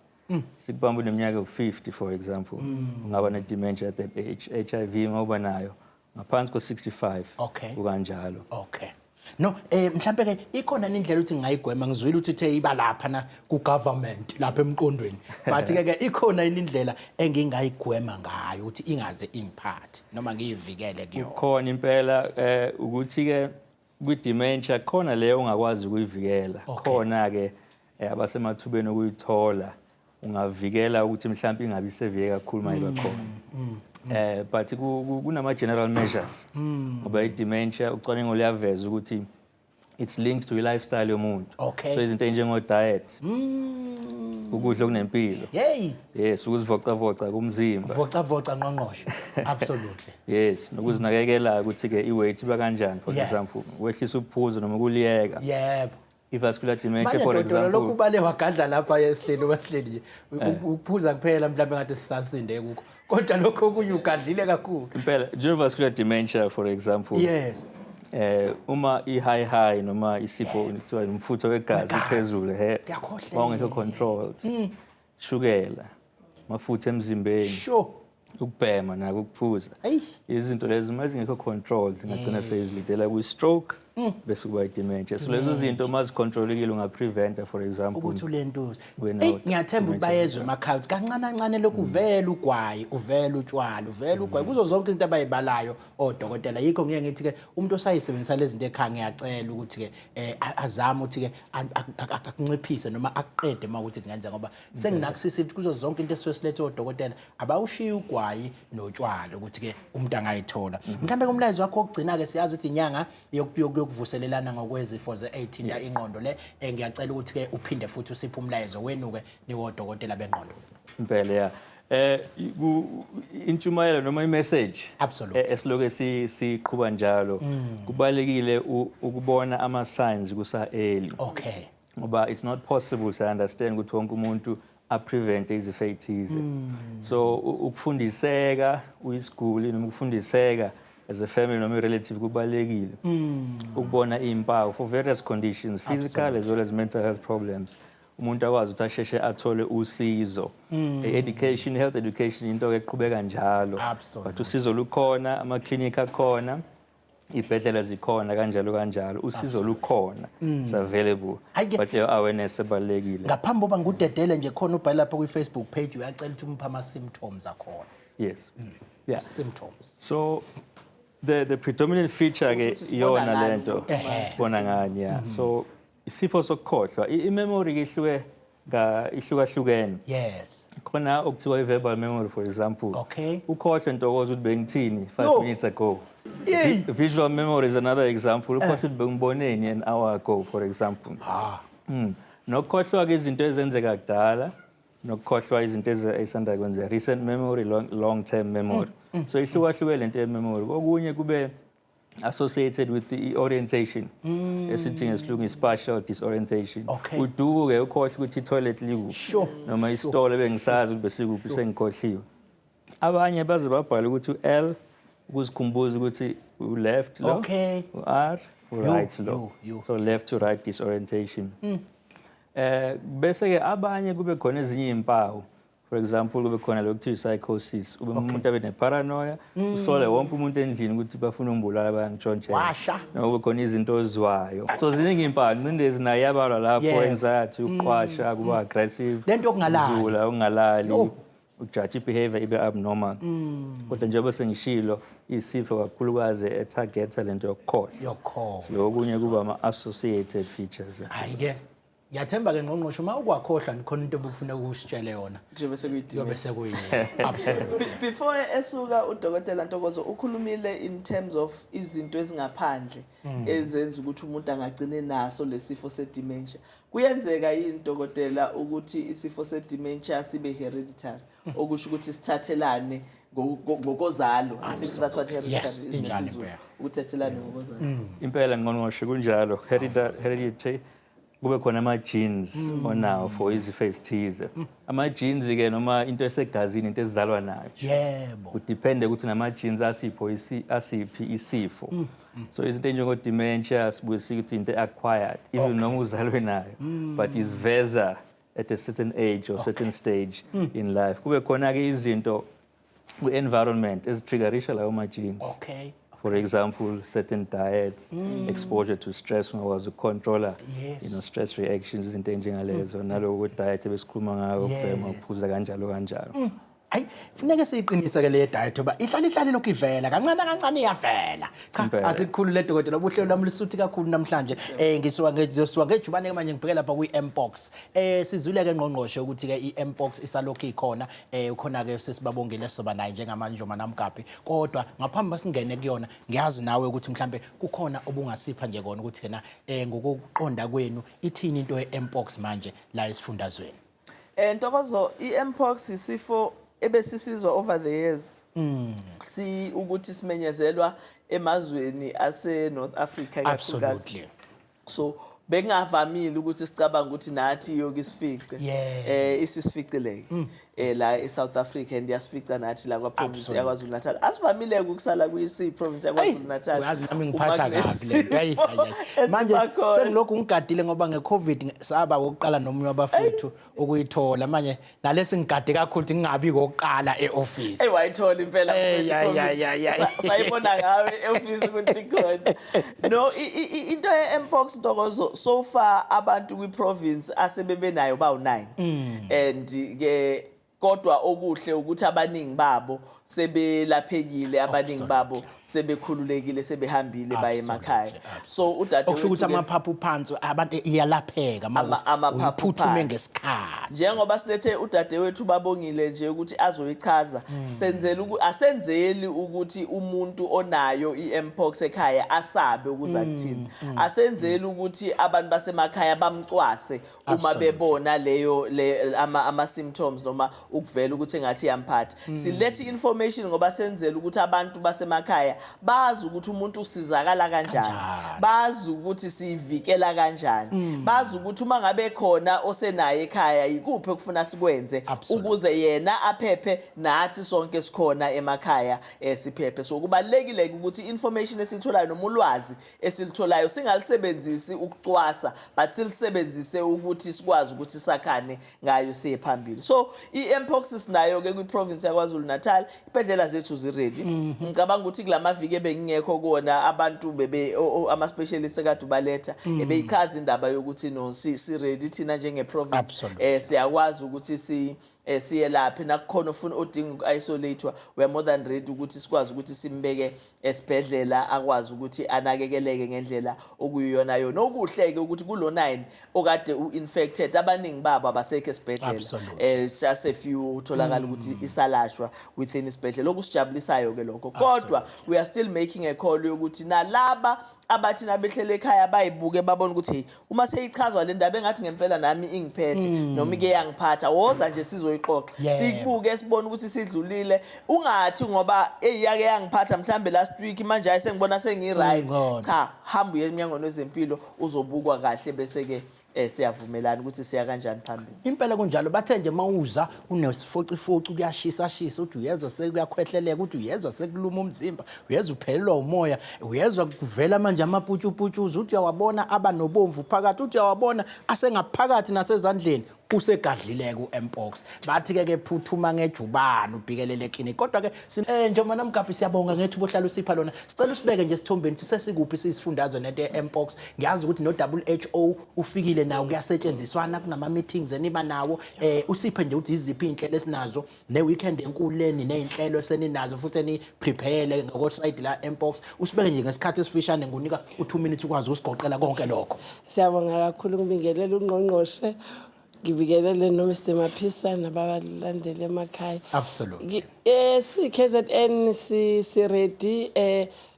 sikubamba uneminyaka ewu-50, for example, ungaba ne-dementia at that age. HIV uma uba nayo ngaphansi ko-65, kukanjalo. Okay. No, mhlambe ke ikhona indlela ukuthi ngingayigwema? Ngizwile ukuthi uthe iba lapha na ku government lapha emqondweni. But ke ikhona indlela engingayigwema ngayo ukuthi ingaze ingiphathe noma ngiyivikele kuyona? Kukhona impela, ukuthi ke kwi dementia khona leyo ungakwazi ukuyivikela. Khona ke abasemathubeni okuyithola ungavikela ukuthi mhlawumbe ingabi severe kakhulu mayiba khona. But kunama general measures. Ngoba i-dementia ucwaningo luyaveza ukuthi it's linked to i-lifestyle yomuntu. So izinto ezinjengo diet. Ukudla okunempilo. Hey. Yes, ukuzivocavoca kumzimba. Vocavoca, ngqongqoshe. Absolutely. Yes, nokuzinakekela ukuthi ke i-weight iba kanjani, for example, wehlisa uphuzo noma ukuliyeka. I-vascular dementia, Manje for Dodolo, example. Lokhu ubale wagadla lapha esihleli wasihleli nje. Uphuza kuphela mhlawumbe ngathi sisasinde kukho. Kodwa lokho okunye ugadlile kakhulu. Impela, vascular dementia, for example. Uma i-high high noma isifo kuthiwa umfutho wegazi Wegazi. phezulu, he. Kuyakhohlela. Mawungekho controlled. Shukela, mafutha emzimbeni. Ukubhema nako ukuphuza. Eyi. Izinto lezi uma zingekho controlled zingagcina sezilidela kwi-stroke bese kuba i-dementia. So lezo zinto uma zicontrolekile ungapreventa, for example. Ukuthi ulentuza. Wena Eyi, uthi ngiyathemba ukuthi dementia. bayezwe emakhaya ukuthi kancane kancane lokhu uvela ugwayi, uvela utshwala, uvela ugwayi. Kuzo zonke izinto abayibalayo odokotela. Yikho ngiye ngithi ke umuntu osayisebenzisa lezi zinto ekhaya ngiyacela ukuthi ke azame ukuthi ke akunciphise noma akuqede uma ukuthi kungenzeka, ngoba senginakusisa ukuthi kuzo zonke into esisuke silethe odokotela abawushiyi ugwayi notshwala ukuthi ke umuntu angayithola. Mhlambe umlayezo wakho wokugcina ke, siyazi ukuthi inyanga yokuvuselelana ngokwezifo ze-eyithinta ingqondo le, ngiyacela ukuthi ke uphinde futhi usiphe umlayezo wenu ke niwodokotela bengqondo. Impela, ya. Intshumayelo noma i-message esiloke siqhuba njalo, kubalekile ukubona ama signs kusa early. Ngoba it's not possible to understand ukuthi wonke umuntu a-prevent izifo ey'thize. So ukufundiseka uyisiguli noma ukufundiseka as a family noma i-relative kubalulekile. Ukubona iy'mpawu for various conditions, physical as well as mental health problems. Umuntu akwazi ukuthi asheshe athole usizo. Education, health education into eqhubeka njalo. But usizo lukhona, ama-clinic akhona, ibhedlela zikhona, kanjalo kanjalo, usizo lukhona, it's available. But leyo awareness ebalulekile. Ngaphambi koba ngudedele nje, khona ubhale lapha kwi-Facebook page, uyacela ukuthi umphe ama-symptoms akhona. Yes, yeah. Symptoms. So the predominant feature Kusho ke ukuthi sibona iyona ngani lento ukuthi manje sibona ngani, yeah. So isifo sokukhohlwa, i-memory ke ihluke ihlukahlukene. Khona okuthiwa i-verbal memory, for example. Ukhohlwe, Ntokozo, ukuthi bengithini 5 Yo. minutes ago. Yey. Visual memory is another example. Ukhohlwe ukuthi bengiboneni an hour ago, for example. Nokukhohlwa ke izinto ezenzeka kudala, nokukhohlwa izinto ezisanda kwenzeka, recent memory, long term memory. So ihlukahluke lento ye-memory. Kokunye kube associated with the orientation, esithi ngesilungu spatial disorientation. Uduke, ukhohlwe ukuthi i-toilet likuphi noma isitolo ebengisazi ukuthi besikuphi sengikhohliwe. Abanye baze babhale ukuthi u-L ukuzikhumbuza ukuthi u-left lo, u-R u-right lo. Yo, yo. So left to right disorientation. Bese ke abanye kube khona ezinye izimpawu, for example kube khona lokuthiwa psychosis, ube umuntu abe ne-paranoia, usole wonke umuntu endlini ukuthi bafuna ungibulala, bayangitshontshela. Washa. Noma kube khona izinto ozwayo. So ziningi izimpawu, ingcindezi nayo iyabalwa lapho, anxiety, ukuqwasha, kuba aggressive, Lento yokungalali. ukuzula, ukungalali, Yo. ujaji behavior ibe abnormal. Kodwa njengoba sengishilo, isifo kakhulukazi e-targeta lento yokukhohlwa. Yokukhohlwa. Lokunye kuba ama-associated features. Hayi ke, ngiyathemba ke ngqongqoshe, uma ukwakhohlwa khona into obufuna ukusitshele yona Njengoba yobe sekuyi-dementia. sekuyi absolutely. Before esuka udokotela Ntokozo, ukhulumile in terms of izinto ezingaphandle ezenza ukuthi umuntu angagcine naso lesifo se-dementia. Kuyenzeka yini, dokotela, ukuthi isifo se-dementia sibe hereditary, okusho ukuthi sithathelane ngokozalo? I think that's what hereditary Yes, is injalo ngesiZulu. impela. Ukuthathelane ngokozalo. Impela ngqongqoshe, kunjalo. Hereditary, kube khona ama-genes onawo for izifo ezithize. Ama-genes ke noma into esegazini, into esizalwa nayo. Kudepende ukuthi nama-genes asipho asiphi isifo. So izinto enjengo-dementia sibuye sithi into acquired, even noma uzalwe nayo, but isiveza at a certain age or certain stage in life. Kube khona-ke izinto kwi-environment ezi-triggerisha lawo ma-genes. For example, certain diets, exposure to stress, ungakwazi ukucontrola, stress reactions, izinto enjengalezo, naloko diet ebesikhuluma ngayo, ukubhema, ukuphuza, kanjalo kanjalo. Hayi, funeke siyiqinise ke le diet, ngoba ihlala ihlale lokhu ivela kancane kancane, iyavela. Cha. Asikhulule dokotela, ubuhlelo lwami lisuthi kakhulu namhlanje. Ngisuka ngizosuka ngejubane manje, ngibheke lapha kwi-Mpox. Sizwile ke ngqongqoshe ukuthi ke i-Mpox isalokhu ikhona. Ukhona ke sesibabongile, sizoba naye njengamanje uManamgabi. Kodwa ngaphambi basingene kuyona, ngiyazi nawe ukuthi mhlambe kukhona obungasipha nje kona ukuthi yena ngokuqonda kwenu ithini into ye-Mpox manje la esifundazweni. Ntokozo, i-Mpox isifo ebesisizwa over the years. Si ukuthi simenyezelwa emazweni ase North Africa kakhulukazi. So bekungavamile ukuthi sicabanga ukuthi nathi yoke sifice. Isisificileke la eSouth Africa and yasifica nathi la kwa province yaKwaZulu Natal. Asivamile ukusala kuyisi province yaKwaZulu Natal. Uyazi nami ngiphatha kabi le nto. Hayi, hayi, hayi. Manje Esibakhona. sengilokhu ngigadile ngoba nge-Covid saba wokuqala nomunye wabafethu ukuyithola. Manje nalesi ngigade kakhulu ukuthi ngingabi kokuqala e-office. Ey, wayithola impela Ey, mfethu ay, i-COVID. ay, ay, ay. Sayibona ngawe e-office ukuthi ikhona. No, into ye-Mpox, Ntokozo, so far abantu kwi-province asebebe nayo bawu-9. And ke kodwa okuhle ukuthi abaningi babo sebelaphekile, abaningi babo sebekhululekile, sebehambile baye emakhaya. So udade Okusho ukuthi wethu ke- amaphaphu phansi abantu iyalapheka Amaphaphu uyiphuthume phansi. ngesikhathi. Njengoba silethe udadewethu babongile nje ukuthi azoyichaza, senzela asenzeli ukuthi umuntu onayo i-Mpox ekhaya asabe ukuza kuthina, asenzeli ukuthi abantu basemakhaya bamcwase uma bebona leyo le ama symptoms noma Ukuvela ukuthi engathi iyamphatha, silethe information ngoba senzela ukuthi abantu basemakhaya bazi ukuthi umuntu usizakala kanjani, Kanjani. Bazi ukuthi siyivikela kanjani, bazi ukuthi uma ngabe khona osenaye ekhaya, yikuphi okufuna sikwenze ukuze yena aphephe, nathi sonke sikhona emakhaya siphephe. So kubalulekile ukuthi information esiyitholayo noma ulwazi esilitholayo singalisebenzisi ukucwasa, but silisebenzise ukuthi sikwazi ukuthi sakhane ngayo siye phambili. So i-mpox sinayo ke kwi-province yaKwaZulu Natal, ibhedlela zethu zi-ready. Ngicabanga ukuthi kulamaviki ebengingekho kuwona, abantu bebe ama-specialists ekade ubaletha ebeyichaza indaba yokuthi no, si-ready thina njenge-province. Siyakwazi ukuthi siyelaphe nakukhona ofuna odinga uku-isolate, we are more than ready ukuthi sikwazi ukuthi simbeke esibhedlela, akwazi ukuthi anakekeleke ngendlela okuyiyona yona. Okuhle-ke ukuthi kulo 9 okade u-infected, abaningi babo abasekho esibhedlela. Just a few utholakala ukuthi isalashwa within isibhedlela, okusijabulisayo ke lokho. Kodwa we are still making a call yokuthi nalaba abathi nabehlele ekhaya bayibuke, babone ukuthi, hey, uma seyichazwa le ndaba engathi ngempela nami ingiphethe noma ike yangiphatha, woza nje sizoyixoxa, sikubuke, sibone ukuthi sidlulile. Ungathi ngoba eyake yangiphatha mhlambe last week, manje hayi, sengibona sengi-right. Ngcono. Cha, hamba uye emnyangweni wezempilo, uzobukwa kahle, bese-ke siyavumelana ukuthi siya kanjani phambili. Impela kunjalo. Bathe nje mawuza unesifocifoci, kuyashisa shisa, uthi uyezwa sekuyakhwehleleka, uthi uyezwa sekuluma umzimba, uyezwa uphelelwa umoya, uyezwa kuvela manje amaputshuputshuzi, uthi uyawabona aba nobomvu phakathi, uthi uyawabona asengaphakathi nasezandleni, usegadlile ku-mpox. Bathi-ke ke phuthuma ngejubane ubhikelele eklinikhi. Kodwa-ke njengoba namgabhi, siyabonga ngethuba ohlala usipha lona. Sicela usibeke nje esithombeni, sisesikuphi siyisifundazwe nento ye-mpox? Ngiyazi ukuthi no-WHO ufikile nawo, kuyasetshenziswana, kunama-meetings eniba nawo. Usiphe nje ukuthi iziphi iy'nhlelo esinazo ne-weekend enkulu leni, ney'nhlelo eseninazo futhi eni-prepare ngokosayidi la mpox. Usibeke nje ngesikhathi esifishane, ngunika u-2 minutes ukwazi usigoqela konke lokho. Siyabonga kakhulu. Ngibingelela ungqongqoshe, ngibingelele no-Mr Maphisa nabalandeli emakhaya. Si KZN si ready.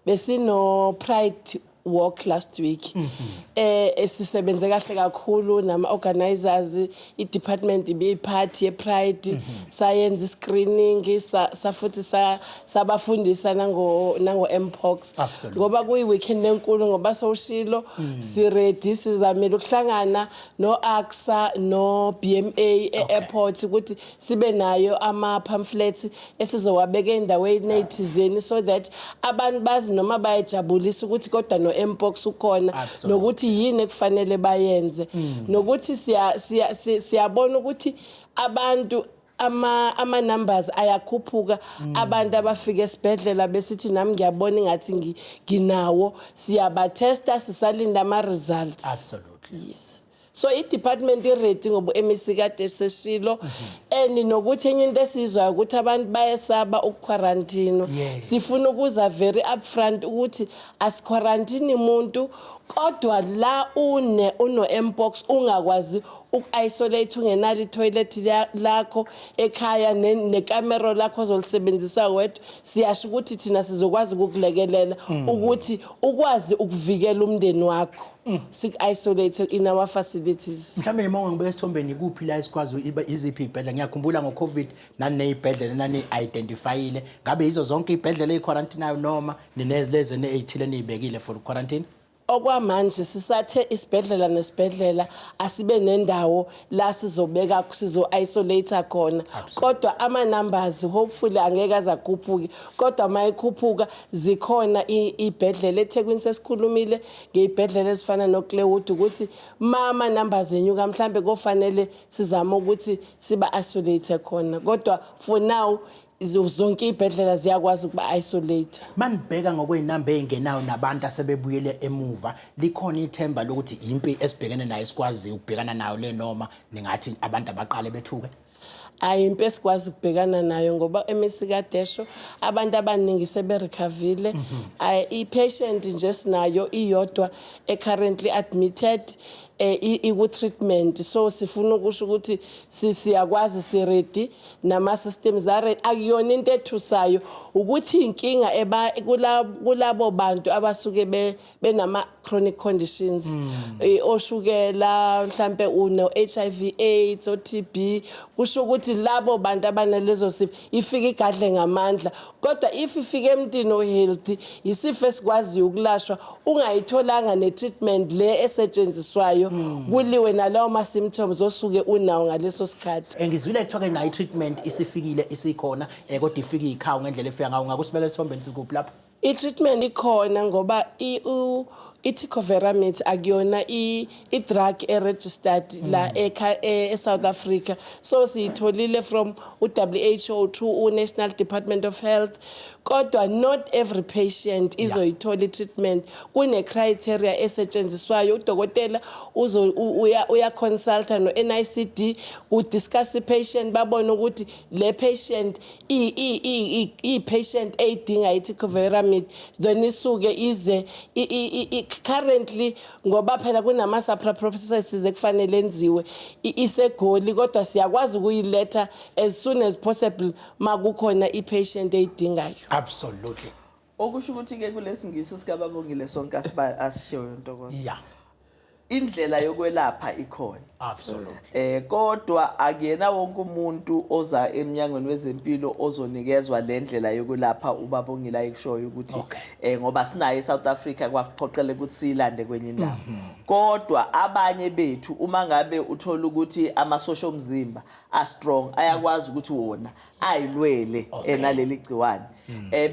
Besino Pride Walk last week. Esisebenze kahle kakhulu nama organizers, i department ibiyiphathi ye Pride, sayenza screening, safuthi sabafundisa nango mpox. Ngoba kuyi weekend enkulu, ngoba sowushilo, si ready, sizamile ukuhlangana no ACSA no BMA e-airport ukuthi sibe nayo ama pamphlets esizowabeka endaweni ezithizeni so that abantu bazi noma bayajabulisa ukuthi kodwa no mpox ukhona, nokuthi yini ekufanele bayenze, nokuthi siyabona ukuthi abantu ama numbers ayakhuphuka, abantu abafika esibhedlela besithi nami ngiyabona ingathi nginawo, siyabatesta, sisalinda ama results. Yes, so i-department i-ready ngoba u-MEC kade seshilo, and nokuthi enye into esiyizwayo ukuthi abantu bayesaba ukuquarantine. Sifuna ukuza very upfront ukuthi asiquarantine umuntu, kodwa la uno mpox ungakwazi uku-isolate, ungenalo itoilet lakho ekhaya nekamero lakho ozolisebenzisa wedwa, siyasho ukuthi thina sizokwazi ukukulekelela ukuthi ukwazi ukuvikela umndeni wakho, siku-isolate in our facilities. Mhlawumbe uma ungibeka esithombeni, ikuphi la esikwazi iziphi iy'bhedlela? Ngiyakhumbula ngo-COVID naney'bhedlela nani-identifyile. Ngabe yizo zonke iy'bhedlela ey'quarantinayo noma ninezilezi ey'thile eniy'bekile for quarantine? Okwamanje sisathe isibhedlela nesibhedlela asibe nendawo la sizobeka, sizo-isolate khona. Kodwa ama-numbers hopefully angeke aze akhuphuke, kodwa uma ekhuphuka zikhona iy'bhedlela eThekwini. Sesikhulumile ngey'bhedlela ezifana noClairwood ukuthi ma ama-numbers enyuka mhlambe kofanele sizame ukuthi siba-isolate khona, kodwa for now zonke iy'bhedlela ziyakwazi ukuba-isolate. Manibheka ngokwey'namba ey'ngenayo nabantu asebebuyele emuva, likhona ithemba lokuthi impi esibhekene nayo sikwazi ukubhekana nayo le, noma ningathi abantu abaqale bethuke? Ayimpi esikwazi ukubhekana nayo ngoba MEC kadesho abantu abaningi seberecovile. I-patient nje sinayo iyodwa e-currently admitted. iku treatment. So sifuna ukusho ukuthi siyakwazi, si ready nama systems are akuyona into ethusayo ukuthi inkinga eba kulabo bantu abasuke benama chronic conditions, oshukela mhlambe, uno HIV AIDS o TB. Kusho ukuthi labo bantu abanalezo sifo ifika igadle ngamandla, kodwa if ifike emntwini o-healthy, isifo esikwaziyo ukulashwa ungayitholanga ne-treatment le esetshenziswayo kuliwe nalawo ma-symptoms osuke unawo ngaleso sikhathi. Ngizwile kuthiwa ke nayo i-treatment isifikile, isikhona, kodwa ifike ikhawu ngendlela efika ngayo. Ngakusibeka esithombeni, sikuphi lapho? I-treatment ikhona ngoba i-tecovirimat akuyona i-drug e-registered la e-South Africa, so siyitholile from u-WHO through u-National Department of Health, kodwa not every patient izoyithola i-treatment. Kune-criteria esetshenziswayo, udokotela uya-consulta no-NICD, ku-discuss i-patient, babone ukuthi le patient i-patient eyidinga i-tecovirimat, then isuke ize currently, ngoba phela kunama-SAHPRA processes ekufanele enziwe, iseGoli, kodwa siyakwazi ukuyiletha as soon as possible makukhona i-patient eyidingayo. Absolutely. Okusho ukuthi-ke kulesingisi sikaBabongile sonke asishiwo, Ntokozo, indlela yokwelapha ikhona. Kodwa akuyena wonke umuntu oza eminyangweni wezempilo ozonikezwa le ndlela yokulapha uBabongile ayikushoyo ukuthi ngoba sinayo eSouth Africa, kwaphoqela ukuthi siyilande kwenye indawo. Kodwa abanye bethu, uma ngabe uthola ukuthi amasosha omzimba a strong, ayakwazi ukuthi wona ayilwele enaleli gciwane,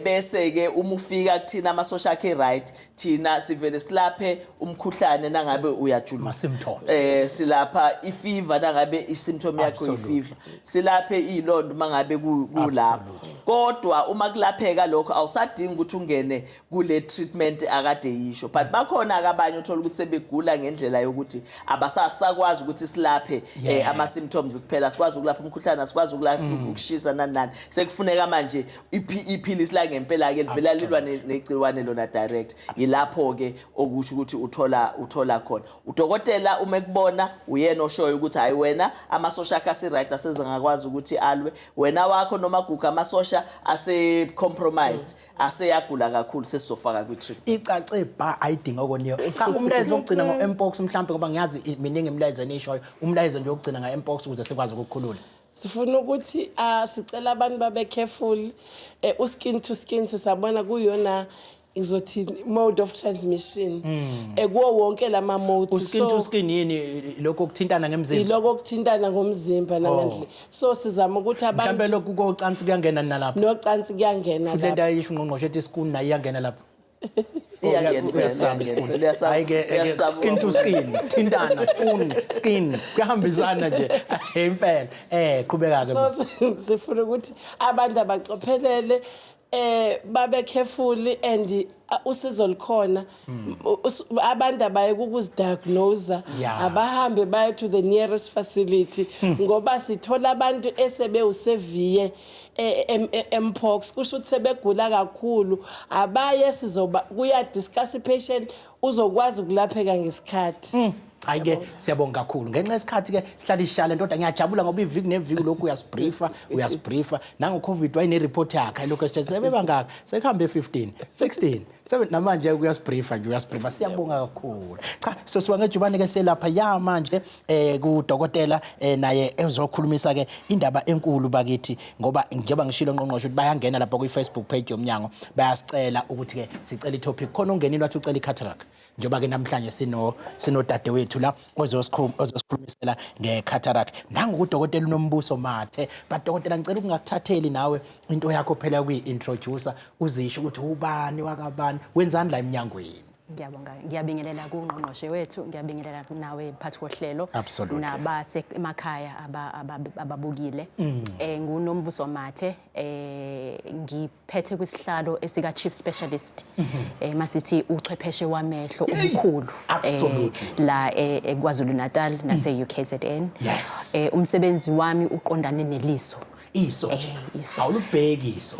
bese ke uma ufika kuthina amasosha akhe right, thina sivele silaphe umkhuhlane nangabe uyajuluka. Ma-symptoms. Silapha ifever nangabe isymptom yakho ifever, silaphe ilondo mangabe kulapho. Kodwa uma kulapheka lokho, awusadingi ukuthi ungene kule treatment akade yisho. But bakhona abanye uthola ukuthi sebegula ngendlela yokuthi abasasakwazi ukuthi silaphe ama symptoms kuphela. Sikwazi ukulapha umkhuhlane, asikwazi ukulapha ukushisa, nani nani. Sekufuneka manje iphilisi la ngempela ke livela lilwa negciwane lona direct. Yilapho ke okusho ukuthi uthola khona udokotela. Uma ekubona, uyena oshoyo ukuthi hayi, wena amasosha akhe ase-right, asezengakwazi ukuthi alwe. Wena wakho noma guga amasosha ase-compromised, aseyagula kakhulu, sesizofaka kwi-treatment. Icace ba, ayidinga okoniyo. Cha, umlayezo wokugcina ngo-mpox mhlawumbe, ngoba ngiyazi miningi imilayezo enishoyo, umlayezo nje wokugcina nga-mpox ukuze sikwazi ukukhulula. Sifuna ukuthi sicela abantu babe careful. U-skin to skin sisabona kuyona izothi mode of transmission kuwo wonke lama modes. U-skin to skin yini? Lokho okuthintana ngemzimba? Iloko okuthintana ngomzimba nangandle. So sizama ukuthi Mhlawumbe abantu lokhu kocansi kuyangena nalapho? Nocansi kuyangena Futhi lento lapho. ayisho ungqongqoshe ethi isikuni nayo iyangena lapho. Iyangena. Uyasaba Iyangena, isikuni. uyasaba, Hayi-ke uyasaba. Skin to skin, thintana, spoon, skin, kuyahambisana nje impela. Qhubeka-ke. So sifuna ukuthi abantu abacophelele, babe careful and usizo likhona. Abantu abaye ukuzidiagnose, abahambe baye to the nearest facility, ngoba sithola abantu esebewusevere mpox, kusho ukuthi sebegula kakhulu. Abaye, sizoba kuya discuss i-patient, uzokwazi ukulapheka ngesikhathi. Hayi ke, siyabonga kakhulu. Ngenxa yesikhathi ke sihlala isishale, kodwa ngiyajabula ngoba iviki neviki lokhu uyasibriefa, uyasibriefa. Nango Covid wayene report yakhe lokho esithe sebebangaka, sekuhambe 15, 16, 7, namanje uyasibriefa nje, uyasibriefa. Siyabonga kakhulu. Cha, sosiwa ngejubane ke selapha ya manje kudokotela, naye ezokhulumisa ke indaba enkulu bakithi, ngoba njengoba ngishilo, ngqongqoshe, ukuthi bayangena lapha kwi Facebook page yomnyango, bayasicela ukuthi ke sicela i-topic. Khona ungenile wathi ucela i-cataract, njengoba ke namhlanje sinodadewethu la ozosikhulumisela nge-cataract. Nangu udokotela uNombuso Mathe. But dokotela, ngicela ukungakuthatheli nawe into yakho phela kuyi-introducer, uzisho ukuthi ubani wakabani, wenzani la emnyangweni. Ngiyabonga. Ngiyabingelela kungqongqoshe wethu, ngiyabingelela nawe mphathi wohlelo. Nabase emakhaya ababukile. NguNombuso Mathe, ngiphethe kwisihlalo esika Chief Specialist. Masithi uchwepheshe wamehlo omkhulu la eKwaZulu Natal nase UKZN. Umsebenzi wami uqondane neliso. Iso nje. Iso. Awulubheki iso.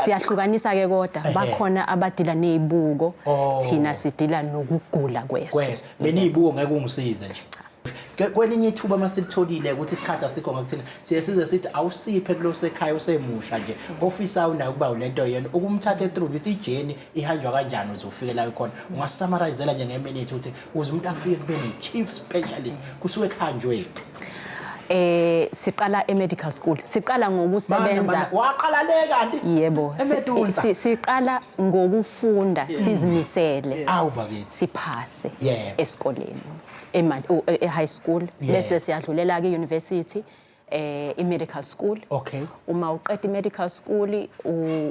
Siyahlukanisa ke kodwa bakhona abadila nezibuko, Oh. thina sidila nokugula kweso. Kweso. Mina izibuko ngeke ungisize nje. Kwelinye ithuba masilitholile ukuthi isikhathi asikho ngakuthina, siye size sithi awusiphe kulo sekhaya osemusha nje ofisayo naye ukuba ulento yena, ukumthatha through ukuthi i-journey ihanjwa kanjani uze ufike la khona. Ungasummarizela nje ngeminute ukuthi uze umuntu afike kube ne-chief specialist kusuke kuhanjwe? Siqala e-medical school, siqala ngokusebenza. Mana, waqala le kanti? Yebo. EMedunsa. Siqala ngokufunda, sizimisele, Awu bakithi. siphase esikoleni, e-high school, bese siyadlulela ke-university, i-medical school. Uma uqeda i-medical school,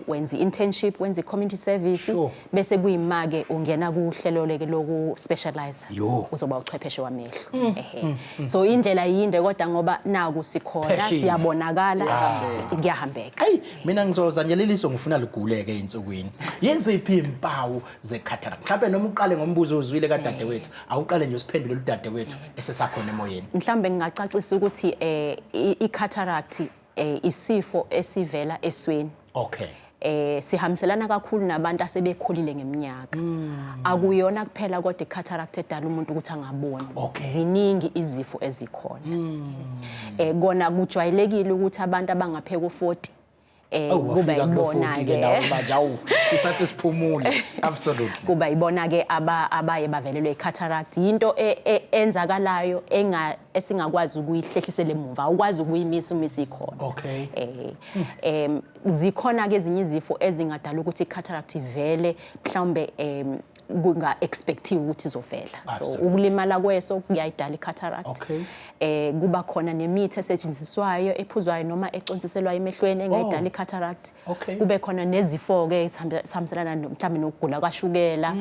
wenza i-internship, wenza i-community service, bese kuyima-ke ungena kuhlelo leke loku-specialize, uzoba uchwepheshe wamehlo. Ehhe. So indlela yinde, kodwa ngoba naku sikhona, Passion. siyabonakala, kuyahambeka. Hey, mina ngizoza nje leliso ngifuna liguleke ey'nsukwini. Yiziphi iy'mpawu ze-cataract? Mhlawumbe noma uqale ngombuzo ozwile kadadewethu, awuqale nje usiphendule udadewethu esesakhona emoyeni. Mhlawumbe ngingacacisa ukuthi i-cataract isifo esivela esweni. Sihambiselana kakhulu nabantu asebekhulile ngeminyaka. Akuyona kuphela kodwa i-cataract edala umuntu ukuthi angaboni. Ziningi izifo ezikhona. Kona kujwayelekile ukuthi abantu abangapheka u-40 Awu, kuba wafika kulo ibona 40 ke ke nawe manje, awu sisathi siphumule. Absolutely. Kuba ibona ke abaye bavelelwe i-cataract. Into enzakalayo esingakwazi ukuyihlehlisela emuva, awukwazi ukuyimisa uma isikhona. Zikhona ke ezinye izifo ezingadala ukuthi i-cataract ivele, mhlawumbe kunga expectiwe ukuthi izovela. So ukulimala kweso kuyayidala i-cataract. Kuba khona nemithi esetshenziswayo, ephuzwayo noma econsiselwayo emehlweni, engayidala i-cataract. Kube khona nezifo ke esihambiselana mhlawumbe nokugula kwashukela,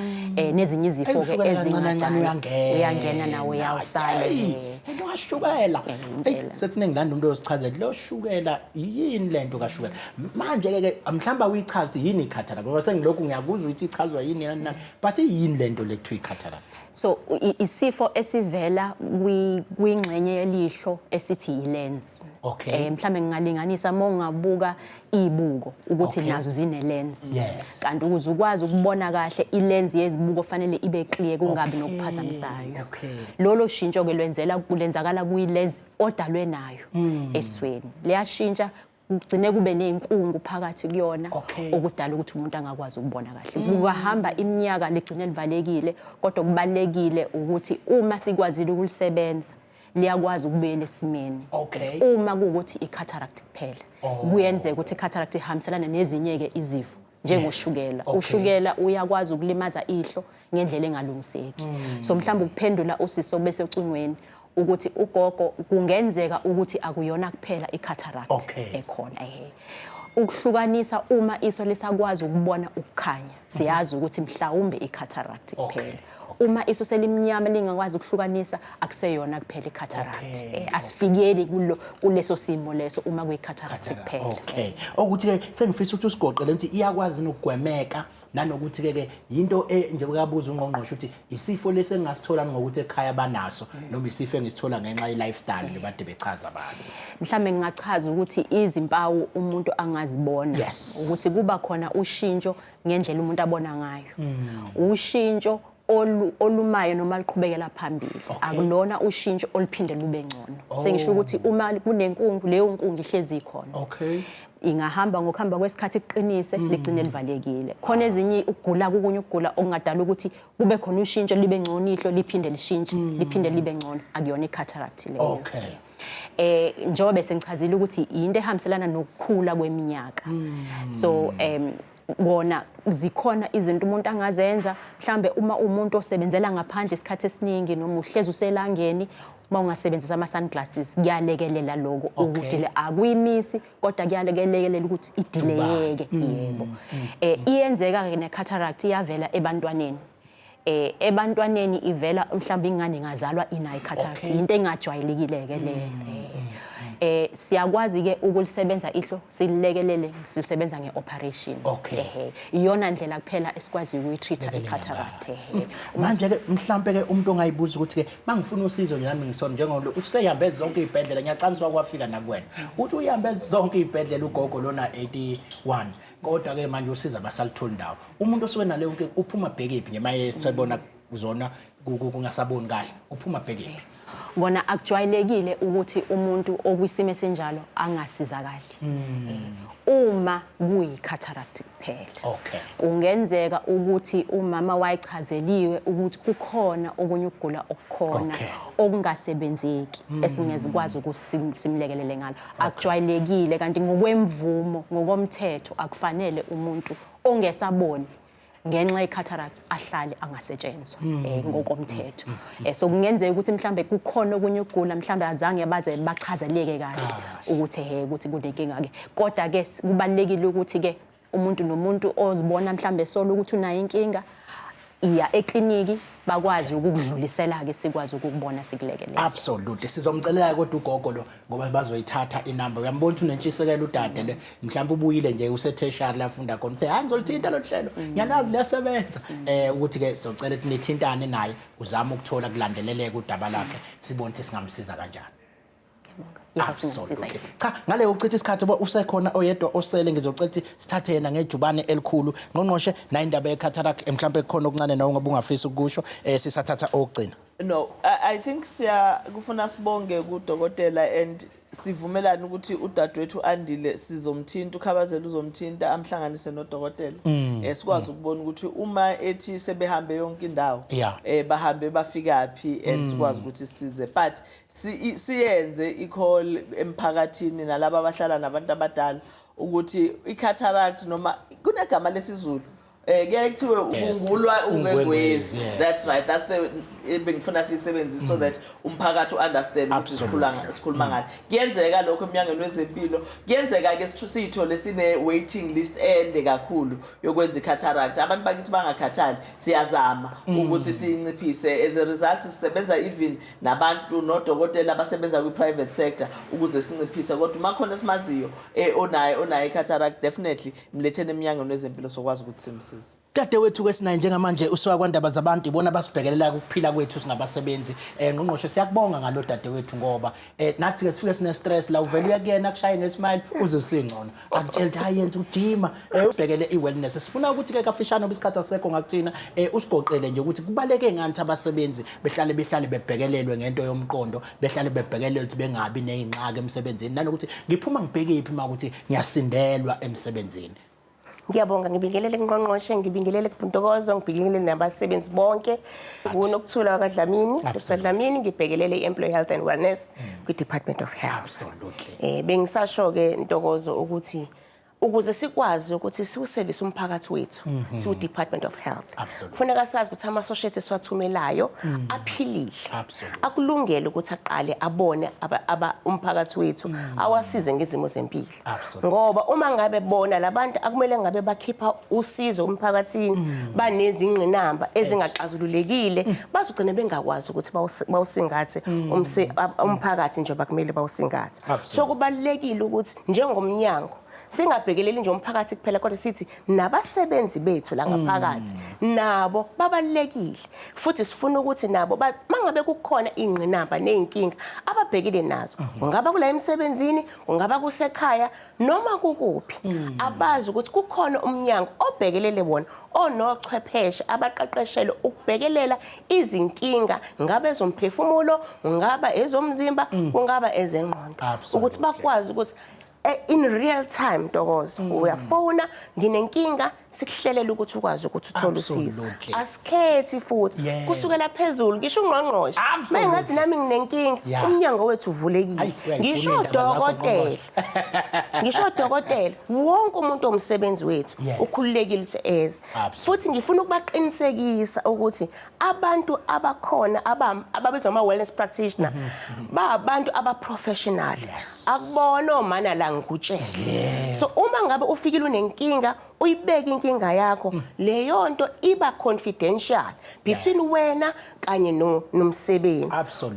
nezinye izifo ke Ushukela kancane kancane ezingadala. Uyangena. Uyangena nawe, uyawusala. Hey, into kashukela. Impela. Hey, sekufanele ngilande umuntu oyosichazela lo shukela, yini lento kashukela. Manje ke mhlawumbe awuyichazi yini i-cataract, ngoba sengilokhu ngiyakuzwa ukuthi ichazwa yini nani nani. But yini lento le kuthiwa i-cataract? So isifo esivela kwingxenye yelihlo esithi i-lens. Mhlambe ngingalinganisa uma ungabuka ibuko ukuthi nazo zine lens. Kanti ukuze ukwazi ukubona kahle, i-lens yezibuko fanele ibe clear, kungabi nokuphazamisayo. Lolo shintsho ke lwenzakala kwi-lens odalwe nayo esweni. Liyashintsha kugcine kube nezinkungu phakathi kuyona, okudala ukuthi umuntu angakwazi ukubona kahle. Kungahamba iminyaka ligcine livalekile, kodwa kubalekile ukuthi uma sikwazile ukulisebenza liyakwazi ukubuyela esimeni. Uma kuwukuthi i-cataract kuphela, kuyenzeka ukuthi i-cataract ihambiselana nezinye ke izifo njengoshukela. Ushukela uyakwazi ukulimaza ihlo ngendlela engalungiseki. So mhlawumbe ukuphendula usiso bese ocingweni ukuthi ugogo kungenzeka ukuthi akuyona kuphela i-cataract ekhona. Ukuhlukanisa uma iso lisakwazi ukubona ukukhanya, siyazi ukuthi mhlawumbe i-cataract kuphela. Uma iso selimnyama lingakwazi ukuhlukanisa, akuseyona kuphela i-cataract. Asifikeli kuleso simo leso uma kuyi-cataract Cataract. kuphela. Okuthi ke sengifisa ukuthi usigoqele ukuthi iyakwazi nokugwemeka, nanokuthi ke ke into njengoba kabuza ungqongqoshe ukuthi isifo lesi engasithola ngokuthi ekhaya banaso noma isifo engisithola ngenxa ye-lifestyle nje bade bechaza abantu. Mhlambe ngingachaza ukuthi izimpawu umuntu angazibona ukuthi kuba khona ushintsho ngendlela umuntu abona ngayo. Ushintsho olumayo noma luqhubekela phambili. Akulona ushintsho oluphinde lube ngcono. Sengisho ukuthi uma kunenkungu, leyo nkungu ihlezi ikhona. Ingahamba ngokuhamba kwesikhathi iqinise, ligcine livalekile. Khona ezinye ukugula, kokunye ukugula okungadala ukuthi kube khona ushintsho, libe ngcono ihlo, liphinde lishintshe, liphinde libe ngcono. Akuyona i-cataract leyo. Njengoba bese ngichazile ukuthi into ehambiselana nokukhula kweminyaka. So kona zikhona izinto umuntu angazenza, mhlambe uma umuntu osebenzela ngaphandle isikhathi esiningi noma uhlezi uselangeni, uma ungasebenzisa ama sunglasses kuyalekelela lokho ukuthi le akuyimisi, kodwa kuyalekelela ukuthi ideleyeke. Yebo. Iyenzeka ke ne cataract, iyavela ebantwaneni. Ebantwaneni ivela mhlawumbe ingane ingazalwa inayo cataract, into engajwayelekile ke le. Siyakwazi ke ukulisebenza ihlo, sililekelele, silisebenza ngeoperation. Ehe, iyona ndlela kuphela esikwazi ukuyitreat Lekelela i-cataract, ehe. Manje ke mhlambe ke umuntu ongayibuza ukuthi ke mangifuna usizo nje nami ngisona njengoba uthi seyihambe zonke izibhedlela, ngiyacaniswa kwafika nakuwena. Uthi uyihambe zonke izibhedlela ugogo lona 81, kodwa ke manje usiza abasalitholi ndawo. Umuntu osuke naleyo nkinga uphuma bhekephi nje maye sebona kuzona kungasaboni kahle, uphuma bhekephi? Kona akujwayelekile ukuthi umuntu okwisimo esinjalo angasizakali. Uma kuyi-cataract kuphela. Kungenzeka ukuthi umama wayichazeliwe ukuthi kukhona okunye ukugula okukhona okungasebenzeki esingezikwazi ukuthi simlekelele ngalo. Akujwayelekile, kanti ngokwemvumo, ngokomthetho, akufanele umuntu ongesaboni ngenxa ye-cataract ahlale angasetshenzwa ngokomthetho. So kungenzeka ukuthi mhlambe kukhona okunye ukugula, mhlambe azange baze bachazeleke kahle ukuthi he ukuthi kunenkinga ke. Kodwa ke kubalekile ukuthi ke umuntu nomuntu ozibona mhlambe solo ukuthi unayo inkinga, iya ekliniki, bakwazi ukukudlulisela ke, sikwazi ukukubona, sikulekelele. Absolutely. Sizomcelela kodwa ugogo lo ngoba bazoyithatha inamba. Uyambona ukuthi unentshisekelo udade le, mhlawumbe ubuyile nje use-tertiary la afunda khona. Uthe hayi, ngizolithinta lo hlelo. Ngiyalazi liyasebenza. Ukuthi ke socela ukuthi nithintane naye, uzame ukuthola kulandeleleke udaba lakhe, sibone ukuthi singamsiza kanjani. Yebo, singasiza. Absolutely. Cha, ngale uchitha isikhathi bo usekhona oyedwa osele, ngizocela ukuthi sithathe yena ngejubane elikhulu. Ngqongqoshe, na indaba ye-cataract, mhlawumbe kukhona okuncane nawe ngoba ungafisa ukusho, sisathatha okugcina. No, I think siya kufuna sibonge kudokotela and sivumelane ukuthi udadewethu Andile sizomthinta, uKhabazela uzomthinta, amhlanganise nodokotela. Sikwazi ukubona ukuthi uma ethi sebehambe yonke indawo, bahambe bafikaphi and sikwazi ukuthi sisize, but siyenze i-call emphakathini nalabo abahlala nabantu abadala ukuthi i-cataract, noma kunegama lesiZulu kuyaye kuthiwe ukungulwa ungwengwezi. Ungwengwezi, yes. That's right, that's the bengifuna siyisebenzise so that umphakathi u-understand ukuthi sikhuluma ngani. Kuyenzeka lokho eminyangweni wezempilo, kuyenzeka ke siyithole sine waiting list ende kakhulu yokwenza i-cataract. Abantu bakithi bangakhathali, siyazama ukuthi siyinciphise. As a result, sisebenza even nabantu nodokotela abasebenza kwi-private sector ukuze sinciphise, kodwa uma khona esimaziyo onayo i-cataract, definitely mletheni eminyangweni wezempilo sokwazi ukuthi simsize. Dadewethu ke sinaye njengamanje usuka kwandaba zabantu, ibona basibhekelela ukuphila kwethu singabasebenzi. Ngqongqoshe, siyakubonga ngalo dadewethu ngoba nathi ke sifike sine stress la, uvela uya kuyena kushaye ngesmile uze usingcono. Akutshela ukuthi hayi, yenza ujima, ubhekele i-wellness. Sifuna ukuthi ke kafishane ngoba isikhathi asekho ngakuthina, usigoqele nje ukuthi kubaleke ngani ukuthi abasebenzi behlale bebhekelelwe ngento yomqondo, behlale bebhekelelwe ukuthi bengabi nezingxaki emsebenzini, nanokuthi ngiphuma ngibheke phi makuthi ngiyasindelwa emsebenzini. Ngiyabonga, ngibingelele kuNgqongqoshe, ngibingelele kuNtokozo, ngibingelele nabasebenzi bonke. NguNokuthula kaDlamini, Dr. Dlamini, ngibhekelele i-Employee Health and Wellness kwi-Department of Health. Bengisasho ke Ntokozo ukuthi ukuze sikwazi ukuthi siwuservice umphakathi wethu siwu Department of Health, kufuneka sazi ukuthi amasosha ethu esiwathumelayo aphilile, akulungele ukuthi aqale abone umphakathi wethu, awasize ngezimo zempilo, ngoba uma ngabe bona labantu akumele ngabe bakhipha usizo emphakathini banezingqinamba ezingaxazululekile, bazogcina bengakwazi ukuthi bawusingathe umphakathi njengoba kumele bawusingathe. So kubalulekile ukuthi njengomnyango singabhekeleli nje umphakathi kuphela, kodwa sithi nabasebenzi bethu la ngaphakathi nabo babalulekile, futhi sifuna ukuthi nabo mangabe kukhona ingqinamba nezinkinga ababhekile nazo, kungaba kula emsebenzini, kungaba kusekhaya, noma kukuphi, abazi ukuthi kukhona umnyango obhekelele bona, onochwepheshe abaqeqeshelwe ukubhekelela izinkinga, ngabe ezomphefumulo, kungaba ezomzimba, kungaba ezengqondo, ukuthi bakwazi ukuthi in real time, Ntokozo, uyafona, "Nginenkinga," sikuhlelela ukuthi ukwazi ukuthi uthole usizo. Asikhethi futhi, kusukela phezulu, ngisho ungqongqoshe mengathi nami nginenkinga, umnyango wethu uvulekile. Ayi, uyayifuna Ngisho iy'ndaba zakho, udokotela, ngisho udokotela, wonke umuntu omsebenzi wethu ukhululekile ukuthi eze. Futhi ngifuna ukubaqinisekisa ukuthi abantu abakhona ababizwa ama-wellness practitioner ba abantu aba-professional. Akubona omana la ngikutshele. So uma ngabe ufikile unenkinga, Uyibeke inkinga yakho, leyo nto iba confidential between wena kanye nomsebenzi.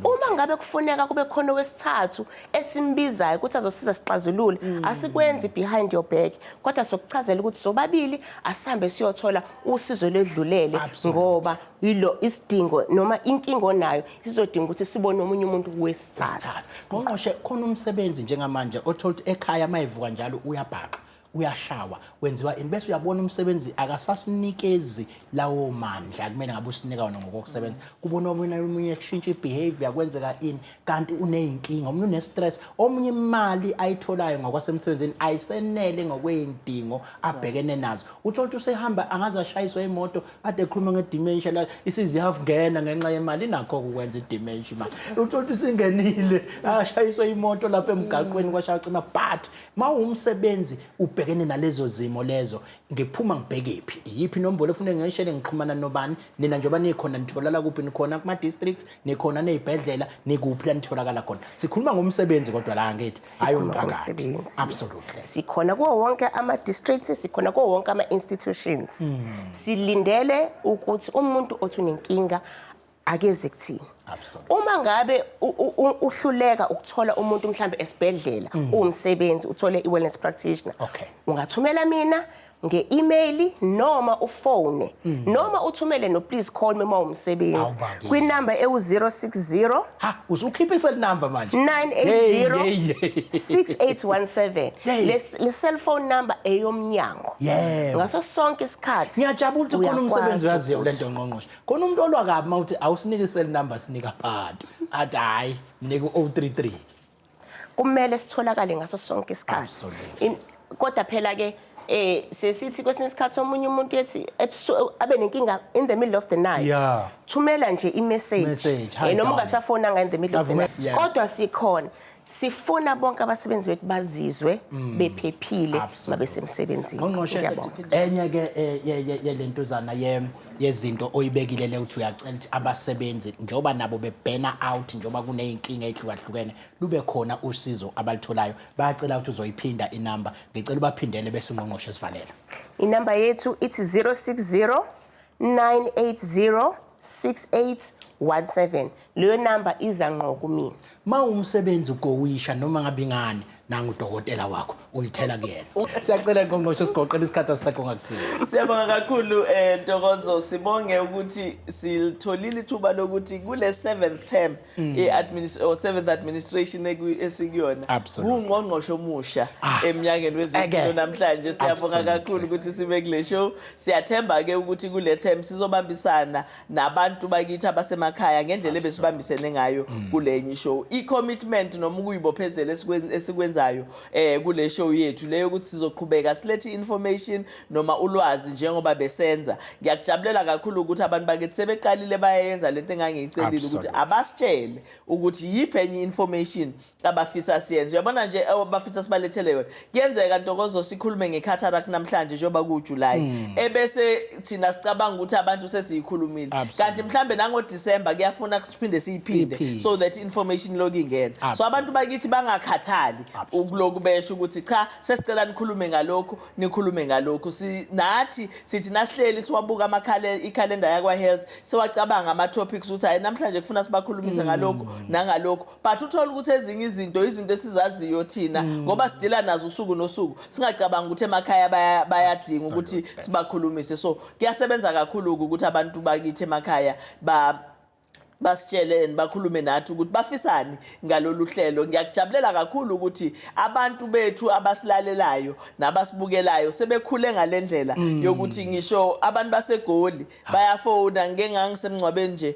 Uma ngabe kufuneka kube khona owesithathu esimbizayo ukuthi azosiza sixazulule, asikwenzi behind your back, kodwa sokuchazela ukuthi sobabili asihambe siyothola usizo lwedlulele, ngoba yilo isidingo noma inkinga onayo sizodinga ukuthi sibone omunye umuntu wesithathu. Wesithathu. Ngqongqoshe, khona umsebenzi njengamanje othola ukuthi ekhaya mayevuka njalo uyabhaqa, uyashawa, wenziwa ini, bese uyabona umsebenzi akasasinikezi lawo mandla kumele ngabe usinika wona ngokokusebenza. Kubona omunye omunye kushintsha i-behavior, kwenzeka ini, kanti uney'nkinga, omunye une-stress, omunye imali ayitholayo ngokwasemsebenzini ayisenele ngokwey'ndingo abhekene nazo. Uthola ukuthi usehamba angaze ashayiswe imoto, ade ekhuluma nge-dementia la, isize iyangena ngenxa yemali, inakho-ke ukwenza i-dementia imali. Uthola ukuthi isingenile, ashayiswe imoto lapha emgaqweni kwashaya cima. But ma uwumsebenzi ubhekene nalezo zimo lezo, ngiphuma ngibhekephi? Iyiphi inombolo efuneke ngiyishele? Ngixhumana nobani? Nina njengoba nikhona, nitholakala kuphi? Nikhona kuma-districts, nikhona ney'bhedlela, nikuphi la nitholakala khona? Sikhuluma ngomsebenzi kodwa la, angithi? Hhayi, Sikhuluma umphakathi. ngomsebenzi. Absolutely. Sikhona kuwo wonke ama-districts, sikhona kuwo wonke ama-institutions. Silindele ukuthi umuntu othi unenkinga akeze kuthina. Uma ngabe uhluleka ukuthola umuntu mhlambe esibhedlela, uwumsebenzi, uthole i-wellness practitioner, ungathumela mina nge-email noma ufone noma uthumele no please call me uma umsebenzi Awubangile. kwinamba ewu-060 Ha, usukhipha i-cell number manje. 980 Hey, hey, hey. 6817. Hey. Le cellphone number eyomnyango ngaso sonke isikhathi. Ngiyajabula ukuthi khona Uyakwazi umsebenzi oyaziyo ukuthi- le nto, ngqongqoshe. Khona umuntu olwa kabi uma uthi awusinike i-cell number, sinika abantu, athi hhayi, mnika u-033. Kumele sitholakale ngaso sonke isikhathi. Kodwa phela ke sesithi kwesinye isikhathi omunye umuntu ethi abe nenkinga in the middle of the night, thumela nje i-message. Message, hi, Noma darling. ungasafonanga in the middle of the night. Kodwa sikhona, sifuna bonke abasebenzi bethu bazizwe bephephile mabesemsebenzini. Ngqongqoshe, Ngiyabonga. enye ke yelentuzana yezinto oyibekile le, uthi uyacela ukuthi abasebenzi njengoba nabo be-burn-a out, njengoba kuney'nkinga ey'hlukahlukene, lube khona usizo abalitholayo. Bayacela ukuthi uzoyiphinda inamba. Ngicela ubaphindele bese ungqongqoshe esivalela. Inamba yethu ithi 060 980 6817. Leyo namba iza ngqo kumina. Ma umsebenzi ugowisha noma ngabe ingane, nangu udokotela wakho, uyithela kuyena. Siyacela ngqongqoshe, sigoqela, isikhathi asisekho, ngakuthini? Siyabonga kakhulu, Ntokozo. Sibonge ukuthi silitholile ithuba lokuthi kule 7th term or 7th administration esikuyona kungqongqoshe omusha eminyakeni wezempilo namhlanje. Siyabonga kakhulu ukuthi sibe kule show. Siyathemba ke ukuthi kule term sizobambisana nabantu bakithi abasemakhaya ngendlela ebesibambisene ngayo kulenye show. I-commitment noma ukuyibophezela esikwenzayo kule show yethu leyo ukuthi sizoqhubeka silethe information noma ulwazi njengoba besenza. Ngiyakujabulela kakhulu ukuthi abantu bakithi sebeqalile bayayenza lento engangiyicelile ukuthi abasitshele ukuthi yiphi enye information abafisa siyenze. Uyabona nje, abafisa sibalethele yona. Kuyenzeka, Ntokozo, sikhulume nge-cataract namhlanje njengoba kuwuJuly, ebese thina sicabanga ukuthi abantu sesiyikhulumile, kanti mhlambe nangoDisemba kuyafuna siphinde siyiphinde Siyiphinde. so that information lokhu ingena. So abantu bakithi bangakhathali ukuloku besho ukuthi cha, sesicela nikhulume ngalokhu, nikhulume ngalokhu. Nathi sithi nasihleli siwabuka amakhale ikhalenda yakwa health, siwacabanga ama topics ukuthi hayi, namhlanje kufuna sibakhulumise ngalokhu nangalokhu, but uthola ukuthi ezinye izinto esizaziyo thina ngoba sidila nazo usuku nosuku, singacabanga ukuthi emakhaya bayadinga ukuthi sibakhulumise. So kuyasebenza kakhulu ukuthi abantu bakithi emakhaya basitshele and bakhulume nathi ukuthi bafisani ngalolu hlelo. Ngiyakujabulela kakhulu ukuthi abantu bethu abasilalelayo nabasibukelayo sebekhule ngalendlela yokuthi ngisho abantu baseGoli bayafona. Ngike ngangisemngcwabeni nje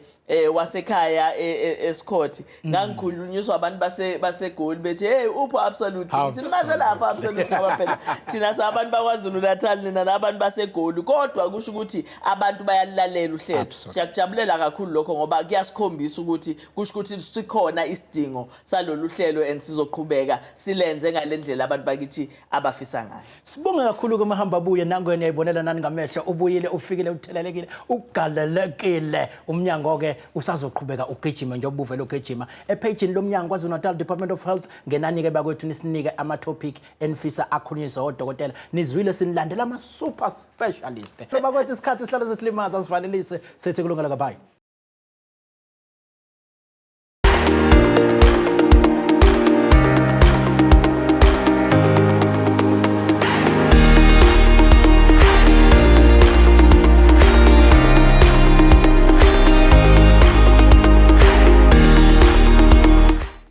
wasekhaya eScott, ngangikhulunyiswa abantu baseGoli bethi, "Hey, upho Absolutely?" Ngithi, "Nibaze lapha Absolutely," ngoba phela thina sabantu bakwaZulu Natal, nina nabantu baseGoli, kodwa kusho ukuthi abantu bayalilalela uhlelo. Siyakujabulela kakhulu lokho ngoba kuyasikhuthaza. Kuyasikhombisa ukuthi kusho ukuthi sikhona isidingo salolu hlelo and sizoqhubeka silenze ngale ndlela abantu bakithi abafisa ngayo. Sibonge kakhulu ke mahamba buye nangwena uyayibonela nani ngamehlo ubuyile ufikile uthelelekile ugalelekile umnyango ke usazoqhubeka ugijima njengoba uvele ugijima ephejini lomnyango KwaZulu Natal Department of Health ngenani ke bakwethu nisinike ama topic enifisa akhulunyiswe odokotela nizwile sinilandela ama super specialist bakwethu isikhathi sihlala sesilimaza sivalelise sithi kulungela kabayi.